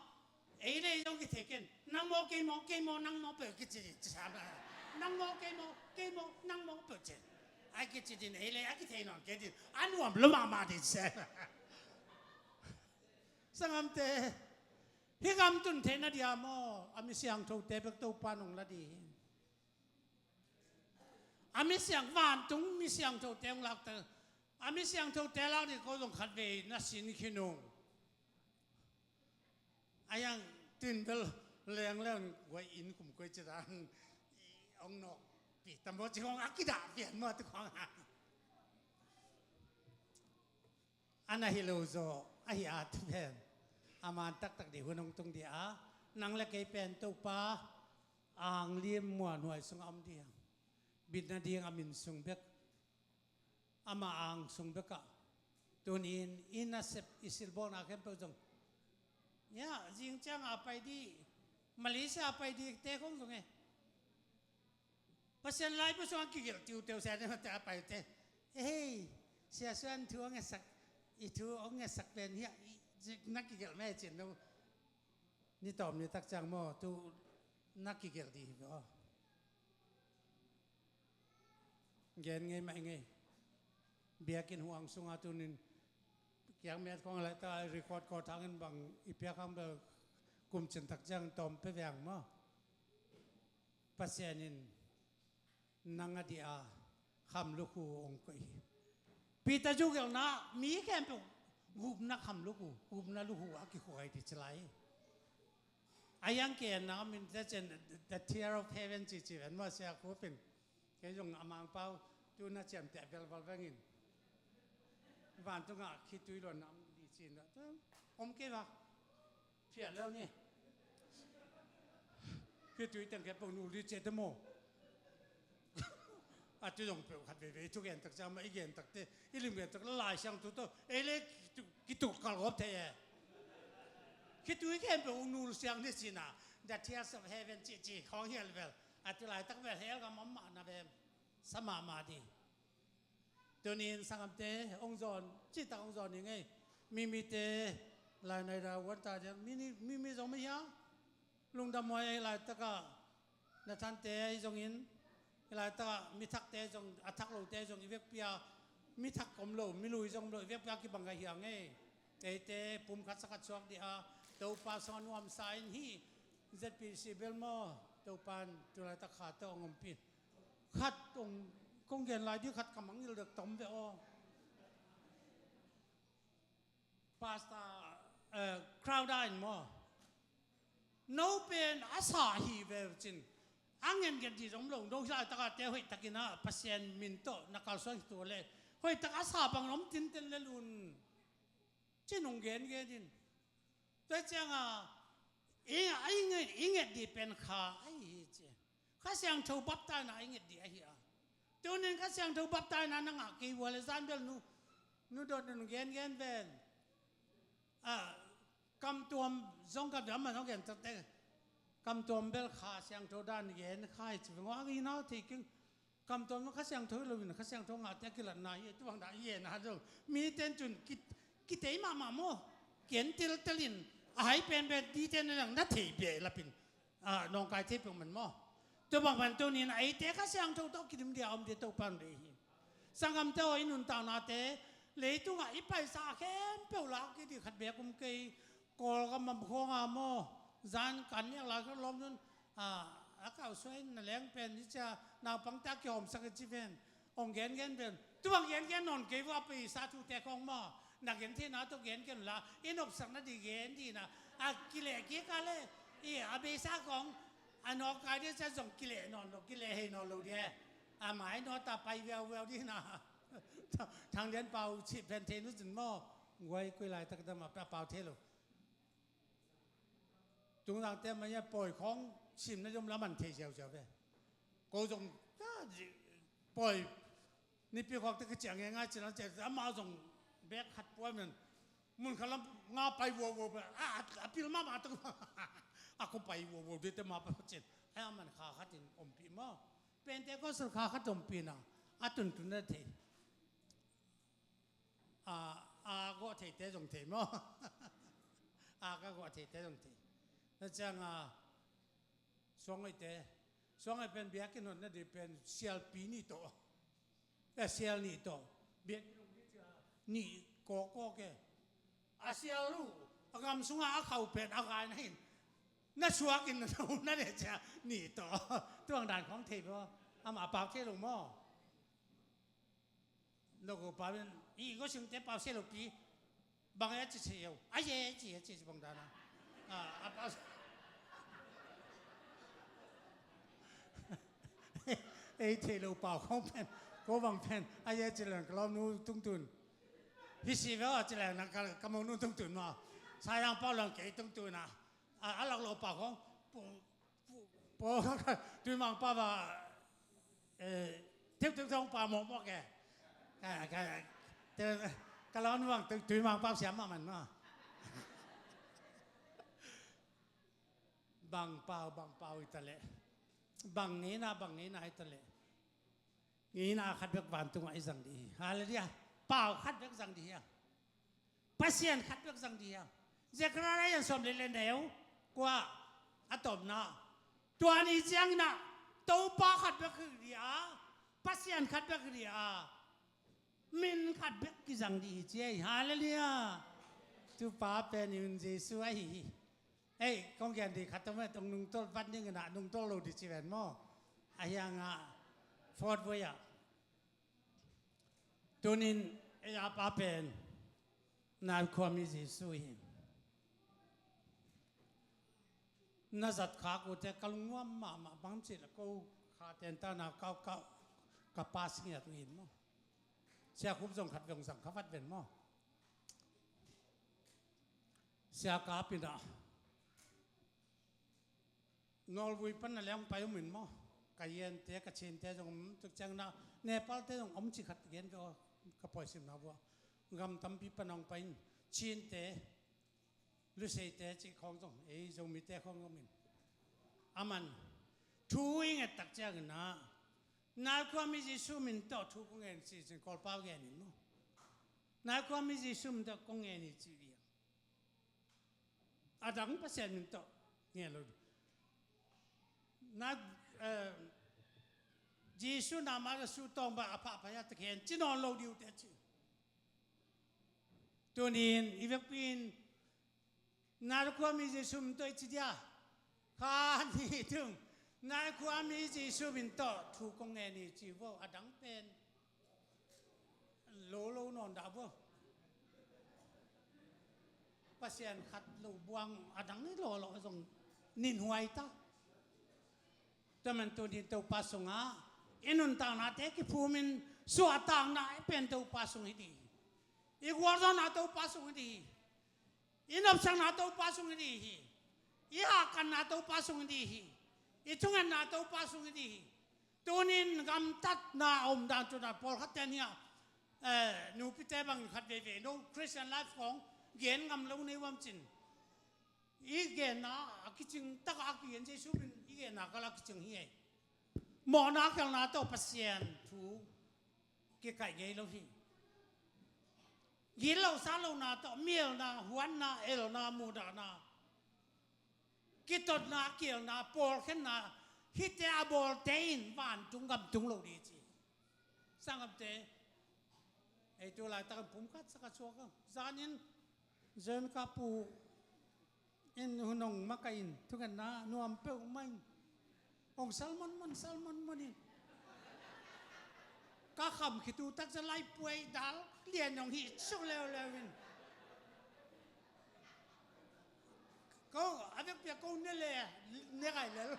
Ei le ei zong kithei ken. Nang maw, kei maw, kei maw, nang maw peuh kici ding ci sa mah. Nang maw, kei maw, kei maw, nang maw peuh ci. Ai kici ding ei le, ai kithei nawn kei ding. A nuam lua mahmah ding ci sa. Sanggamte. Hih gam tun theihna dia maw, a mi siangthote bek Topa nong la ding hi. A mi siang vantung mi siangthote hong lakta. A mi siangthote lak ding ko zong khatvei na sin khin ung. A yang tin bel lengleng guai inn kum koi ci dan. Hong nawk pi tam maw ci hong a kidah pian maw tu hong a. A na hi lo zaw, a hi a tu pen. A man taktak dih hun hong tung dih a. Nang le kei pen Topa ang lim muanhuai sungah om dih ang. Bitna ding a min sung bek. Ama ang sung bekah. Tunin i nasep i silbawlna khempeuh zong. Ya, zing ciang a pai dih. Malaysia a pai dih te khong zong e. Pasian laibu sungah kigelh tiuteu sia ne mate a paite. Ei, Sia Suan thu a ngetsak, i thu a ngetsak pen hiah, na kigelh mah e cin no. Ni tawm ni tak ciang maw, tu na kigelh dih hi aw. Gen ngei mah i ngei. Biakinn huang sungah tunin kiang met khong laitak record kawt hangin bang i piak hang bel kum cin tak ciang tawm pe veng maw. Pasian in nang a dih a kham lukhu hong koih hi. Peter zugelhna mi khempeuh gupna kham lukhu, gupna lukhu a kikhuai dih ci lai hi. A yang ke na min te cen the tear of heaven ci ci ven maw sia khupin. Kei zong a mangpau tu na ciamteh velval vengin. Vantungah khitui luanna om dih ci na om kei va. Phiat leu ni. Khitui teng kei pong nul dih ci te maw. A tu zong peuh khat veivei thu gen tak ciang mah i gen tak te i lim gen tak la Lai Siangtho tawh ei le kitu, kitu kalgawp thei e. Khitui khempeuh ung nul siang ni cina. The tears of heaven ci ci khawng hial vel. A tu laitak vel hell gam om mahna vem. Sa mahmah dih. Tunin sanggamte hong zawn citak hong zawn hi ngei. Mimite lainai da uanta diang mimi zong mah hiang. Lungdam huai ei laitakah na thante ei zongin, ei laitakah mi thakte zong, a thak lote zong i vekpi a mi thak om lo, mi lui zong om lo, i vekpi a kibang ka hiang ei. Eite pum khat sa khat suak dih a Topa sung a nuamsa in hi. Z P C bel maw Topan tu laitak kha tawh hong ompih. Khat hong kong gen lai dih khat ka mangngilh dek tom ve aw. Pastor, eh, Crowder in maw. No pen a sa hi ve cin. A ngen gen dih zong lo, no hi laitak a te hoih takin a Pasian min tawh na kalsuan hi tu le. Hoih tak a sa bang om tinten le lun. Ci nung gengen in. Tua ciang a, i, i nget, i nget dih pen Kha ahi hi ci. Kha Siangtho baptaina i nget dih ahi a. Tunin Kha Siangtho baptaina na ngah kei ua leh zan bel nu, nu dot nung gengen ven. A, kamtuam zong ka dam a zong gen takte. Kamtuam bel Kha Siangtho dan gen kha hi ci veng aw, a nginau thei keng. Kamtuam zong Kha Siangtho hi lo in, Kha Siangtho ngahte a kilatna hi, tu bang dah hi na zong. Mite in cun ki, kitei mahmah maw. Ken teltel in, a hai penpen dite na dang na thei bia i lapin. A, nawngkai thei peuh man maw. Tu bang man tunin a eite Kha Siangtho tawh kidim dia om dia Topa deih hi. Sanggamte aw, i nuntaknate, leitungah i paisa khempeuh lak i dih khat beek um kei, Kawlgam a khawng a maw, zan kan liak lai ka lawm nun, a, a kau suai na leng pen, i cia, naupangte a kihawmsak i ci ven, hong gengen ven, tu bang gengen nawn kei vua paisa thute khawng maw, na gen theihna tawh gengen la, i nopsak na dih gen dih na, a kileh kik a le, i a beisa khawng, a nawk kai dia cia zong kileh nawn lo, kileh hei nawn lo dia, a mai naw ta pai viauviau dih na. Thang Lian Pau cih pen thei nu cin maw? Guai kui laitak dam a pau thei lo. Tungzangte mah ia pawi khawng sim na zom la man thei ziauziau ve. Ko zong, ah, pawi nipi khawk te ka ciah ngeingai cin a ciah, amah zong bek khat puai men. Mun khat lam nga pai vuavuau ve. A, a, a pil mahmah tuk. A ko pai vuavuau dih te mah pa cin. Ai a man kha khat in ompih maw? Pentecost kha khat ompih na, a tuntun na thei. A, a gawh theite zong thei maw? A ka gawh theite zong thei. Na ciang a, suanghoihte, suanghoih pen biakinn hon na dih pen sialpi nih tawh. E, sial nih tawh. Biakinn hon nih kawkawk e. A sial uh, a gam sungah a khauh pen a gai na hin. Na suakin na no na deh cia nih tawh. Tuang dan khawng thei maw? Amah a pau thei lo maw? Noko pau in, i ko singte pau se lo pi. Bang e ci se yo. A ye ci, a ci se bang dan a. A, a pau. Ei thei lo pau khawng pen. Ko bang pen. A ye ci leng ka lawm nu tungtun. Hi si ve aw ci leng na ka, ka mong nu tungtun maw. Sayang pau leng kei tungtun a. A, a lak lo pau khawng. Pu, pu, pu, Tuimang pau ba, eh, thiu thiu thong pau mawkmawk e. Ka, ka, te, ka lawm nu bang Tui, Tuimang pau siam mahmah maw. Bang pau, bang pau hi ta leh. Bang ngeina, bang ngeina hi ta leh. Ngeina khat bek vantungah i zang dih hi. Halleluiah. Pau khat bek zang dih hi a. Pasian khat bek zang dih hi a. Zechariah sawm le le neu kua a tawpna. Tua ni ciangin ah Topa khat bek hi dih a. Pasian khat bek hi dih a. Min khat bek kizang dih hi ci ei. Halleluiah. Tupa pen in Jesu ahi hi. Ei, kong gen dih khat tawh met, ong nungtolh vat dingin ah nungtolh lo dih ci ven maw? A hiangah fourth way ah. Tunin ei a pa pen nalkhua mi Jesu hi. Na zat khak uh te ka lungnuam mahmah bang cih le ko kha tenta na ka, ka, ka pa singiat uh hin maw? Sia khup zong khat veng zang kha vat ven maw? Sia ka pinah Nawlvui pan na leng pai om in maw? Ka yente, ka Chinte zong om tuk ciang na, Nepal te zong om ci khat gen ve aw, ka pawisimna vua. Gam tampi pan hong pai in, Chinte, Luseite cih khawng zong, ei Zomite khawng zong in. A man, thu i nget tak ciangin ah, nalkhua mi Jesu min tawh thu kong ngen ci cin Kawlpau gen in maw? Nalkhua mi Jesu min tawh kong ngen hi ci viang. A dang Pasian min tawh ngen lo. Na, eh, Jesu na ma la su tawng ba a phah phaya ta khen ci nawn lo diu te ci. Tunin i vekpi in nalkhua mi Jesu min tawh i ci dia. Kha ni tung nalkhua mi Jesu min tawh thu kong ngen hi ci vo a dang pen. Lo lo nawn dah vua. Pasian khat lo buang a dang i lawlaw zong ninhuai ta. Tua man tunin Topa sungah i nuntaknate kiphumin suahtakna i pen Topa sung hi dih. I gualzawhna Topa sung hi dih. I nopsakna Topa sung i dih hi. I hakanna Topa sung i dih hi. I thungetna Topa sung i dih hi. Tunin gamtatna a om dan tuna pawlkhat ten hiah, eh, nupite bangin khat veivei no Christian life khong gen ngam lo nei uam cin. I genna a kicing taka a kigen Jesu min i genna kal a kicing hi ei. Mawhna khelhna tawh Pasian thu kikaih ngei lo hi. Gitlohsa lohna tawh, mielna, huanna, elna, muhdahna, kitotna, kielna, pawlkhenna, hihte a bawlte in vantung gam tung lo ding ci. Sanggamte, ei tu laitakin pumkhat saka suak a zanin Zen ka pu in hun hong makaih in, thungetna nuam peuhmah in, hong salmon mon, salmon mon in, ka kham khit uh taksa laipuai dal lian hong hih suk leuleu in. Ko a vekpi a ko ne le, ne kai lel.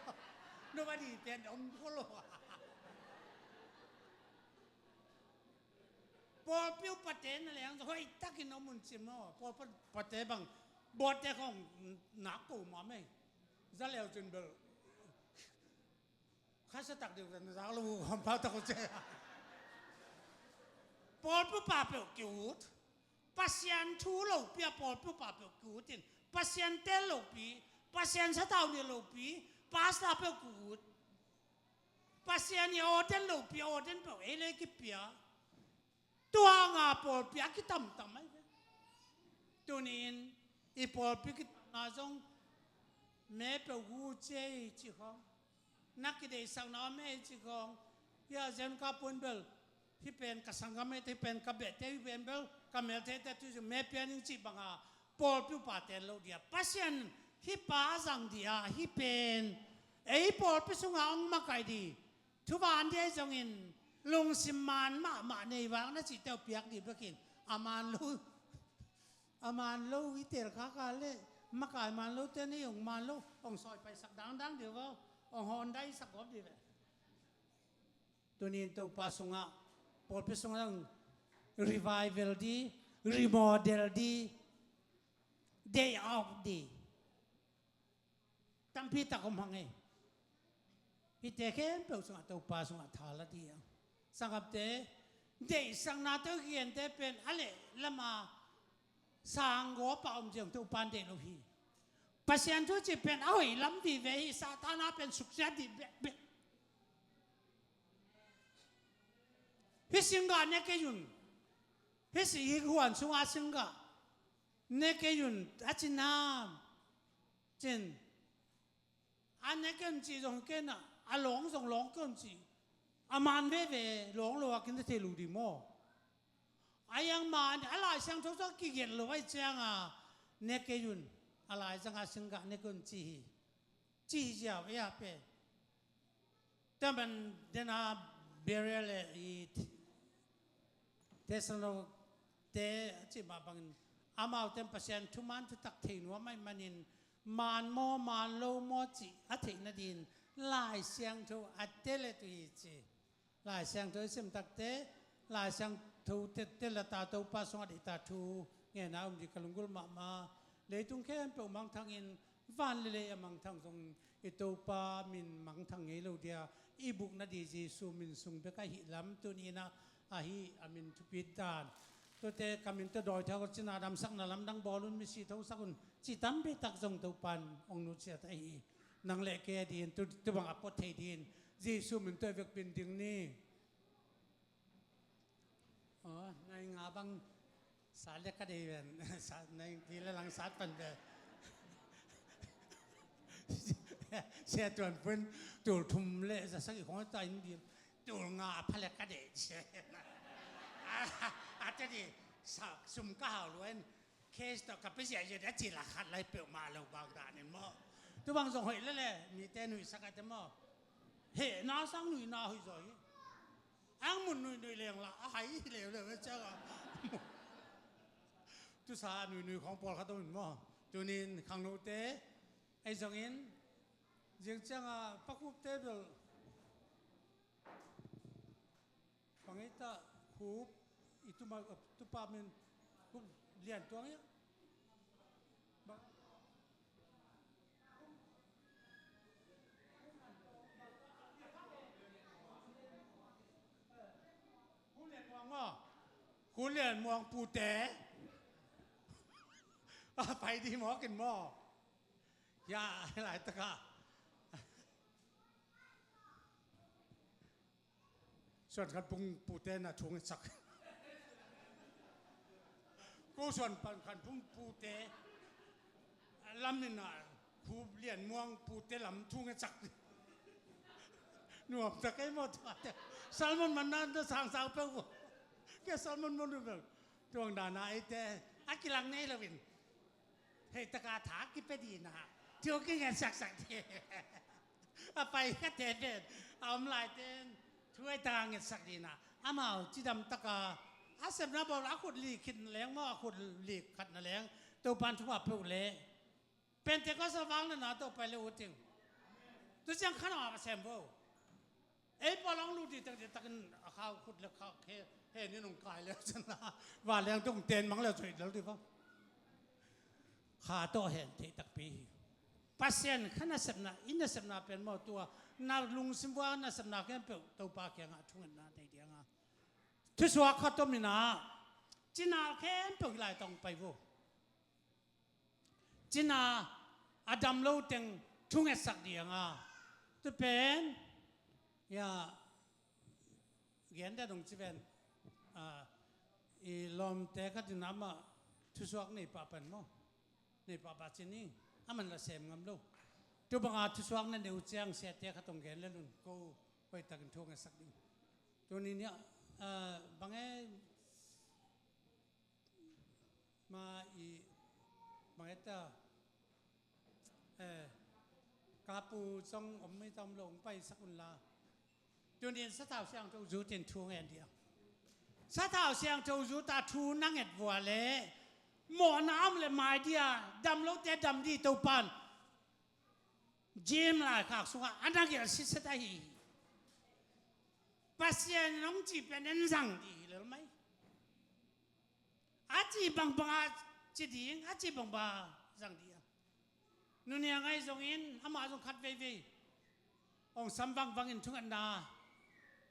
Nobody pen om ko lo. Pawlpi upate na leng hoihtakin om un ci maw. Pawlpi upate bang bawtte khong nak ko mah mei. Za leu cin bel khasa tak deuh na zak lo uh kham pau tak uh ce. Pawlpi upa peuh ki-ut. Pasian thu lopi a pawlpi upa peuh ki-ut in, Pasian tel lopi, Pasian satau nih lopi, pastor peuh ki-ut. Pasian i ordain lopi a ordain peuh ei le kipia. Tua nga pawlpi a kitamtam ai ve. Tunin i pawlpi kitamna zong me peuh gu cia i ci khong, na kideihsakna om ei ci khong. Hia Zen ka puan bel, hih pen ka sanggam ei te, hih pen ka behte, hih pen bel ka melte te, tu me pian ing ci banga pawlpi upa ten lo dia. Pasian hih pa a zang dia, hih pen ei pawlpi sunga ong makaih di. Thuvan dia zongin lungsim man mahmah nei vang na cih teuh piak di bekin a man lo. A man lo i tel kaka le makai man lo te nei ong man lo, ong sawi paisak dangdang di vo, ong hondai sak gop di ve. Tunin Topa sungah, pawlpi sungah revival di, remodel di, day out di. Tampi tak om hang ei. Hihte khempeuh sungah Topa sungah tha la di ang. Sanggamte, deihsakna tawh kigente pen a leh lama sanggawp a om ziang Topa in deih lo hi. Pasian thu cih pen a hoih lam vive hi, Satan a pen suksiat dih bekbek. Hih singgah ne kei un. Hih si hih huan sunga singgah ne kei un a ci nam. Cin a ne kei un ci zong kei na, a lawng zong lawng kei un ci. A man veve lawng lo a kin thei lu di maw? A yang man a Lai Siangtho zong kigen lo ai cianga ne kei un. A lai zanga singgah ne kei un ci hi. Ci hi ziau ei a pen. Taman dena Berea le i Thessalonite a cih mah bangin amaute in Pasian thuman thutak thei nuam ahih manin man maw man lo maw cih a theih nadin Lai Siangtho a telet uh hi ci. Lai Siangtho i sim takte Lai Siangtho tette la ta Topa sungah deihta thu ngenna um dih ka lunggulh mahmah. Leitung khempeuh mangthangin van le lei a mangthang zong i Topa min mangthang ngei lo dia i bukna dih Jesu min sung bek ahi lam tuninah ahi a min thupit dan. Tute ka min tawh dawi thak cina damsakna lamdang bawl un, misi thosak un ci tampi tak zong Topan ong nutsiat ahi. Nang le kei a din tu, tu bang a pot thei din Jesu min tawh vekpin ding ni. Aw, nai nga bang sa le ka dei ven. Sa nai ti le lang sat pan ve. Sia tuan pun tul thum le za sagi khong ta in di tul nga pha le ka dei. A te di sa sum ka hau luen. Case tawh ka pia ziahziah a ci la khat lai peuhmah lo bang danin maw? Tu bang zong hoih lele mite nuihsak a te maw? Hehna sang nuihna hoih zaw hi. Ang mun nuihnuih leng la a hai hi leuleu a ciang a. Tusa nuihnuih khawng pawlkhat om in maw? Tunin khangnote ei zongin ziang cianga pakupte bel Pangeita khup i tuma, tupa min khup lian tuang ia. Lian Muang pute a pai dih mawk in maw? Ya, laitak ah Suan Khan Phung pute na thu ngetsak. Ko Suan Pan Khan Phung pute lam in ah Khup Lian Muang pute lam thu ngetsak. Nuam ta kei maw tuate. Salmon man na na sang sang peuh ko. Ke salmon man peuh. Tuang dana eite a kilang nei lo in. Hei taka tha kipia dina. Thu kinget saksak di. A pai kha te pen a om lai ten thu ei taka ngetsak dina. Amau cidam taka a sepna bawl a khut lik khit na leng maw, a khut lik khat na leng Topan thu a peuh leh Pentecost a vang na na to pai le uting. Tu ciang khan a sem bo. Ei pawl ang lut dih tak dih takin a khau khut le khau he, he ni nung kai le cin la. Va leng tung ten mang le cuit lel dih va. Kha tawh hen theih takpi hi. Pasian kha nasepna, i nasepna pen maw tua, na lungsim vua nasepna khempeuh Topa kiangah thungetna nei dianga. Thusuak kha tomin ah, cina khempeuh hi lai tawng pai vo. Cina a dam lo teng thungetsak dianga. Tu pen, ya, gen da dong ci ven. Ah, i lawmte khat in amah thusuak nei pah pan maw? Nei pah pah cin hi. Aman la sem ngam lo. Tu banga thusuak na neu ciang siate khat hong gen le lun ko hoih takin thu ngetsak ding. Tuni nia, ah, bang e ma i bang e ta, eh, kapu zong om mi tam lo hong paisak un la. Tunin sathau siangtho zut in thu ngen dia. Sathau siangtho zut a thu na nget vua le mawhna om le mai dia, dam lote dam di Topan. Jim lai khak sungah a na gelh sitset ahi hi. Pasian in hong ci pen en zang di hi lel mai. A ci bangbang a ci ding, a ci bangbang a zang ding a. Nuni a ngai zongin, amah zong khat veivei hong sam vangvangin thungetna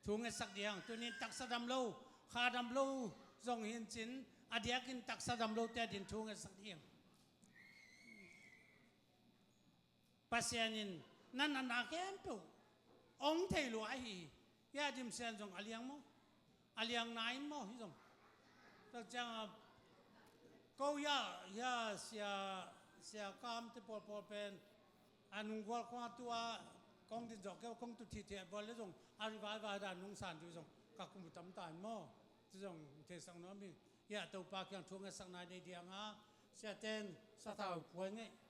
thu ngetsak ding. Tunin taksa dam lo, kha dam lo zong hi in cin, a diakin taksa dam lote adin thu ngetsak ding. Pasian in na natna khempeuh hong thei lua ahi hi. Hia Dim Sian zong a liang maw? A liang na in maw hi zong? Tua ciangin ko hia, hia sia, sia kam te pawlpawl pen a nung gual khong a tua kong din zawh keu kong tu thitheh bual le zong a rivai vai dan nung san tu zong ka kum tam ta in maw? Tu zong theisak nuam hi. Hia Topa kiang thu ngetsak nai nei dianga siaten sathau puai ngei.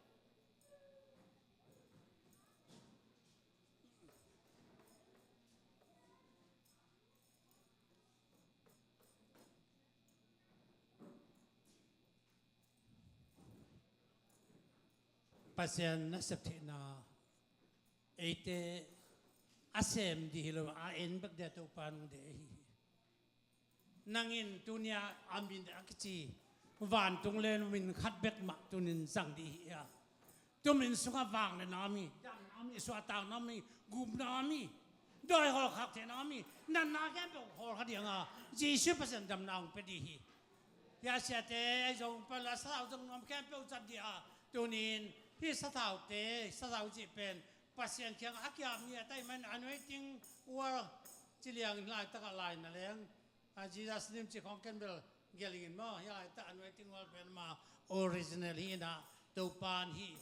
Pasian nasep theihna eite a sem dih hi lo, a en bek dia Topa nung deh ahi hi. Nangin tunia a min a kici vantung le min khat bek mah tunin zang dih hi a. Tumin sungah vang le na mi, dam na mi, suahtak na mi, gup na mi, dawi hawlkhak theh na mi, natna khempeuh hawlkha dianga Jesu Pasian damna hong pia dih hi. Hia siate ei zong pala sathau zong nuam khempeuh zat dih a. Tunin hih sathaute, sathau cih pen Pasian kiangah a kiam mi a taih man anointing oil ci liangin laitakah lai na leng. A Jesus name ci khong ken bel gelingin maw, hia ta anointing oil pen ma original hi ina Topan hi.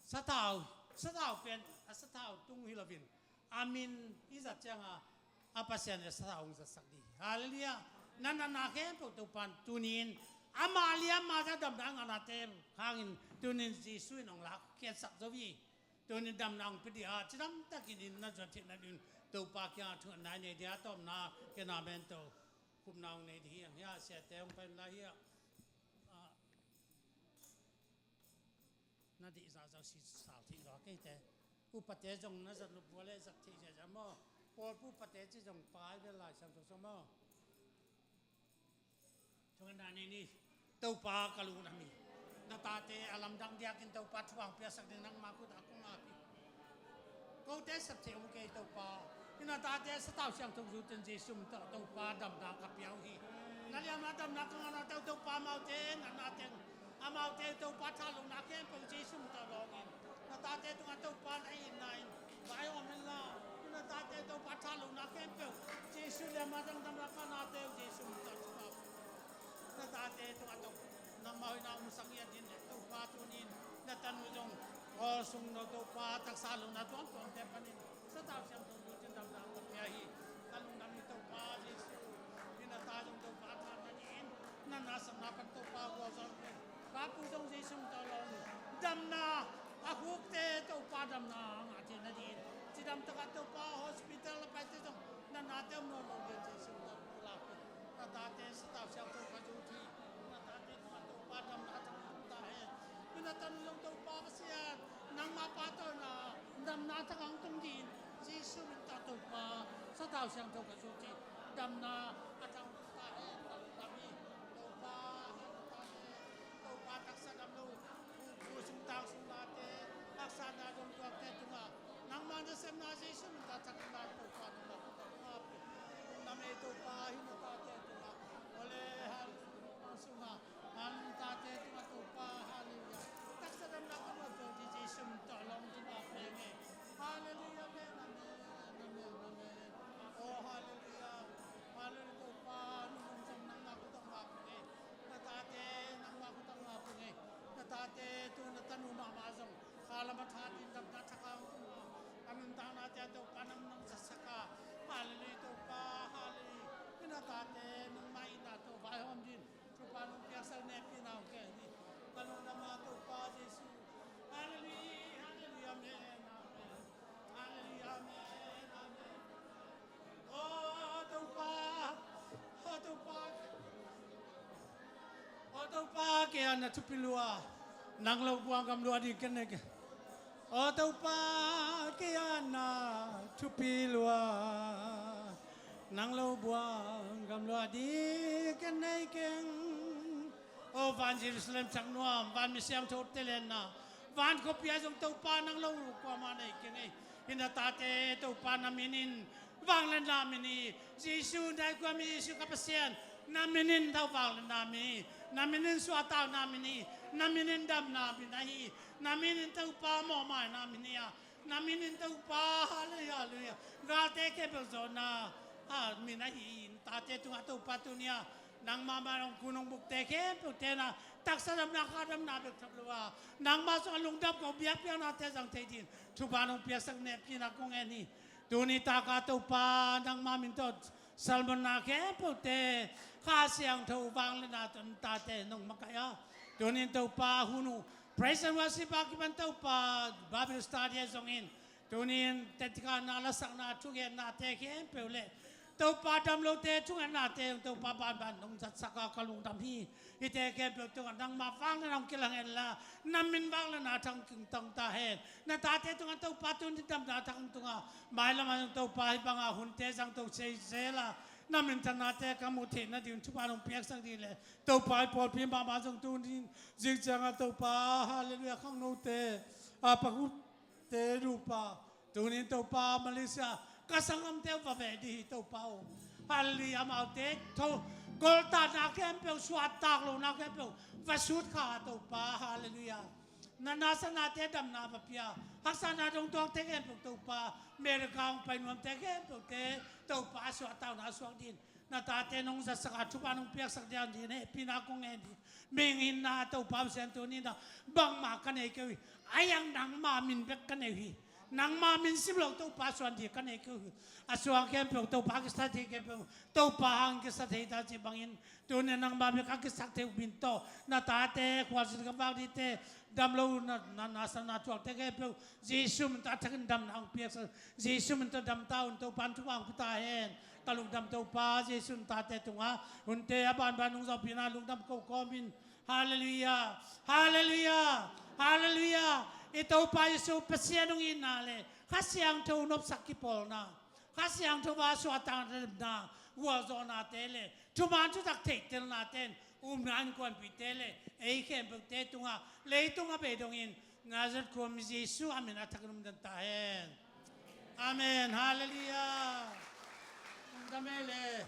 Sathau, sathau pen a sathau tung hi lovin a min i zat cianga a Pasian le sathau hong zatsak dih. Hallelujah. Nan a na khempeuh Topan tunin ama liam ma za damna a ngana te hangin tunin Jesu in hong lak khiatsak zo hi. Tunin damna hong pia dih a, cidam takin in na zuan theihna ding Topa kiangah thu nai nei dih a, tawpna kena mento kupna hong nei dih hi. Hia siate hong pai lai hi a. Ah, na dih zahzah si sal theih lua keite. Upate zong na zat lupua le zat theih ziazia maw? Pawlpu upate ci zong pai bel Lai Siangtho zong maw? Thungetna nei ni. Topa ka lungdam hi. Na tate a lamdang diakin Topa thu hong piasak ding nangma khut a kong ap hi. Kote sap thei ung kei Topa. Hi na tate sathau siangtho zutin Jesu min tawh Topa damna ka pia uh hi. Na liamna damna ka ngahna teu Topa amaute natna teng, amaute Topa thalohna khempeuh Jesu min tawh lawng in, na tate tungah Topa na itna in vaihawm inla, na tate Topa thalohna khempeuh Jesu liamna dang damna ka ngahna teu Jesu min tawh Topa na tate tungah Topa nangmah hoihna hong sang hi a din le Topa tuni in na tanu zong khawl sung no Topa taksa lohna tuamtuamte panin Sathau Siangtho thu cin damna ka pia hi. Ka lungdam hi Topa Jesu. Hi na ta zong Topa tha na dih in, na nasepna pan Topa gualzawh in, ka pu zong Jesu min tawh lawng in damna a khukte Topa damna a ngah theihna dih in, cidam takah Topa hospital a paite zong na nate om nawn lo ding Jesu min tawh pulak in, na tate Sathau Siangtho ka zut hi. Na tate tungah Topa damna a thang ta hen. Hi na tanu zong Topa Pasian, nangma pahtawina damna a thang hong tung dih in, Jesu min tawh Topa Sathau Siangtho ka zut hi. Damna a thang ta hen, ka lungdam hi. Topa, Topa taksa dam lo, bu sung tang sung nate, haksatna dong tuakte tungah nangma nasepna Jesu min tawh thang in la Topa nangma khut tawh ka ngap hi. Lungdam hi Topa, hi na tate tungah, ole, hallelujah, sungah, hallelujah, tate tungah Topa, hallelujah. Taksa damna ka muat tawh dih Jesu min tawh lawng ding a peng hi. Hallelujah, amen, amen, amen, amen. Oh, hallelujah. Hallelujah, Topa, nunung zong nangma khut tawh ngap hi. Na tate nangma khut tawh ngap hi. Na tate tu na tanu mahmah zong kha lam a tha ding damna thak hong tung a, a nuntaknate ah Topa nang nong zatsak a. Hallelujah, Topa, hallelujah. Hi na tate nangma itna tawh vaihawm ding Topa nong piaksak nekpihna hong ken hi. Ka lungdam a Topa Jesu. Hallelujah, hallelujah, amen, amen. Hallelujah, amen, amen. Oh Topa, oh Topa, oh Topa, kei a na thupi lua, nang lo buang gam lua ding ken nei keng. Oh Topa, kei a na thupi lua, nang lo buang gam lua ding ken nei keng. Oh van Jerusalem thak nuam, van mi siangthote lenna, van khuapi ah zong Topa nang lo kuamah nei keng ei. Hi na tate Topa na min in vangliatna min hi. Jesu nai kua mi Jesu ka Pasian, na min in tho vangliatna min hi. Na min in suahtakna min hi. Na min in damna min ahi. Na min in Topa mawhmaina min hi a, na min in Topa, hallelujah, hallelujah, galte khempeuh zawhna a min ahi in, tate tungah Topa tuni a nangma mah hong kun hong bukte khempeuh te na taksa damna kha damna bek tham lo a, nangma sungah lungdam ko biakpiaknate zang thei ding thupha nong piaksak nekpihna kong ngen hi. Tuni taka Topa nangma min tawh salmonna khempeuhte Kha Siangtho vangliatna tawh tate nong makaih a, tunin Topa hun uh Praise and worship a kipan Topa Bible study a zongin, tunin tetikahna lasakna thugennate khempeuh le Topa damlote thungetnate Topa banban nong zatsak a ka lungdam hi. Hihte khempeuh tungah nangma vangliatna hong kilang henla, na min vangliatna thang kingtang ta hen. Na tate tungah Topa tunin damna thang tungah mailam a zong Topa hih banga hunte zangto seisela na minthannate ka muh theih nading thupha nong piaksak ding le Topa i pawlpi mahmah zong tunin zingcianga Topa, hallelujah, khangnote a pakhupte lupa tunin Topa Malaysia ka sanggamte uh va veh dih hi Topa aw. Hallelujah, amaute tho goltatna khempeuh suahtak lohna khempeuh va sut kha Topa, hallelujah. Na nasepnate damna va pia, haksatna dongtuakte khempeuh Topa, America hong pai nuamte khempeuhte Topa suahtakna suak ding na tate nong zatsak a thupha nong piaksak dian ding hehpihna kong ngen ding. Mihing hinna Topa Pasian tuni na bangmah ka nei kei uh hi. A iang nangma min bek ka nei uh hi. Nangma min sim lo Topa suan ding ka nei kei uh hi. A suang khempeuh Topa kisa thei khempeuh Topa hang kisa thei ta ci bangin tuni nangma bek a kisak thei uh min tawh na tate khualzin ka vak dite damlo na nasepna tuakte khempeuh Jesu min tawh a thakin damna hong piaksak, Jesu min tawh damta un Topa in thupha hong pia ta hen. Ka lungdam Topa Jesu in tate tungah hunte a banban nong zawhpihna lungdam ko kawmin. Hallelujah, hallelujah, hallelujah. I Topa Jesu Pasian hong itna le Kha Siangtho nopsak kipawlna, Kha Siangtho a suahtakna, gualzawhnate le thuman thutak theihtelnate in umna innkuanpihte le ei khempeuhte tungah leitung a bei dongin Nazareth khuami Jesu a min a thakin um den ta hen. Amen. Hallelujah. Lungdam ei le.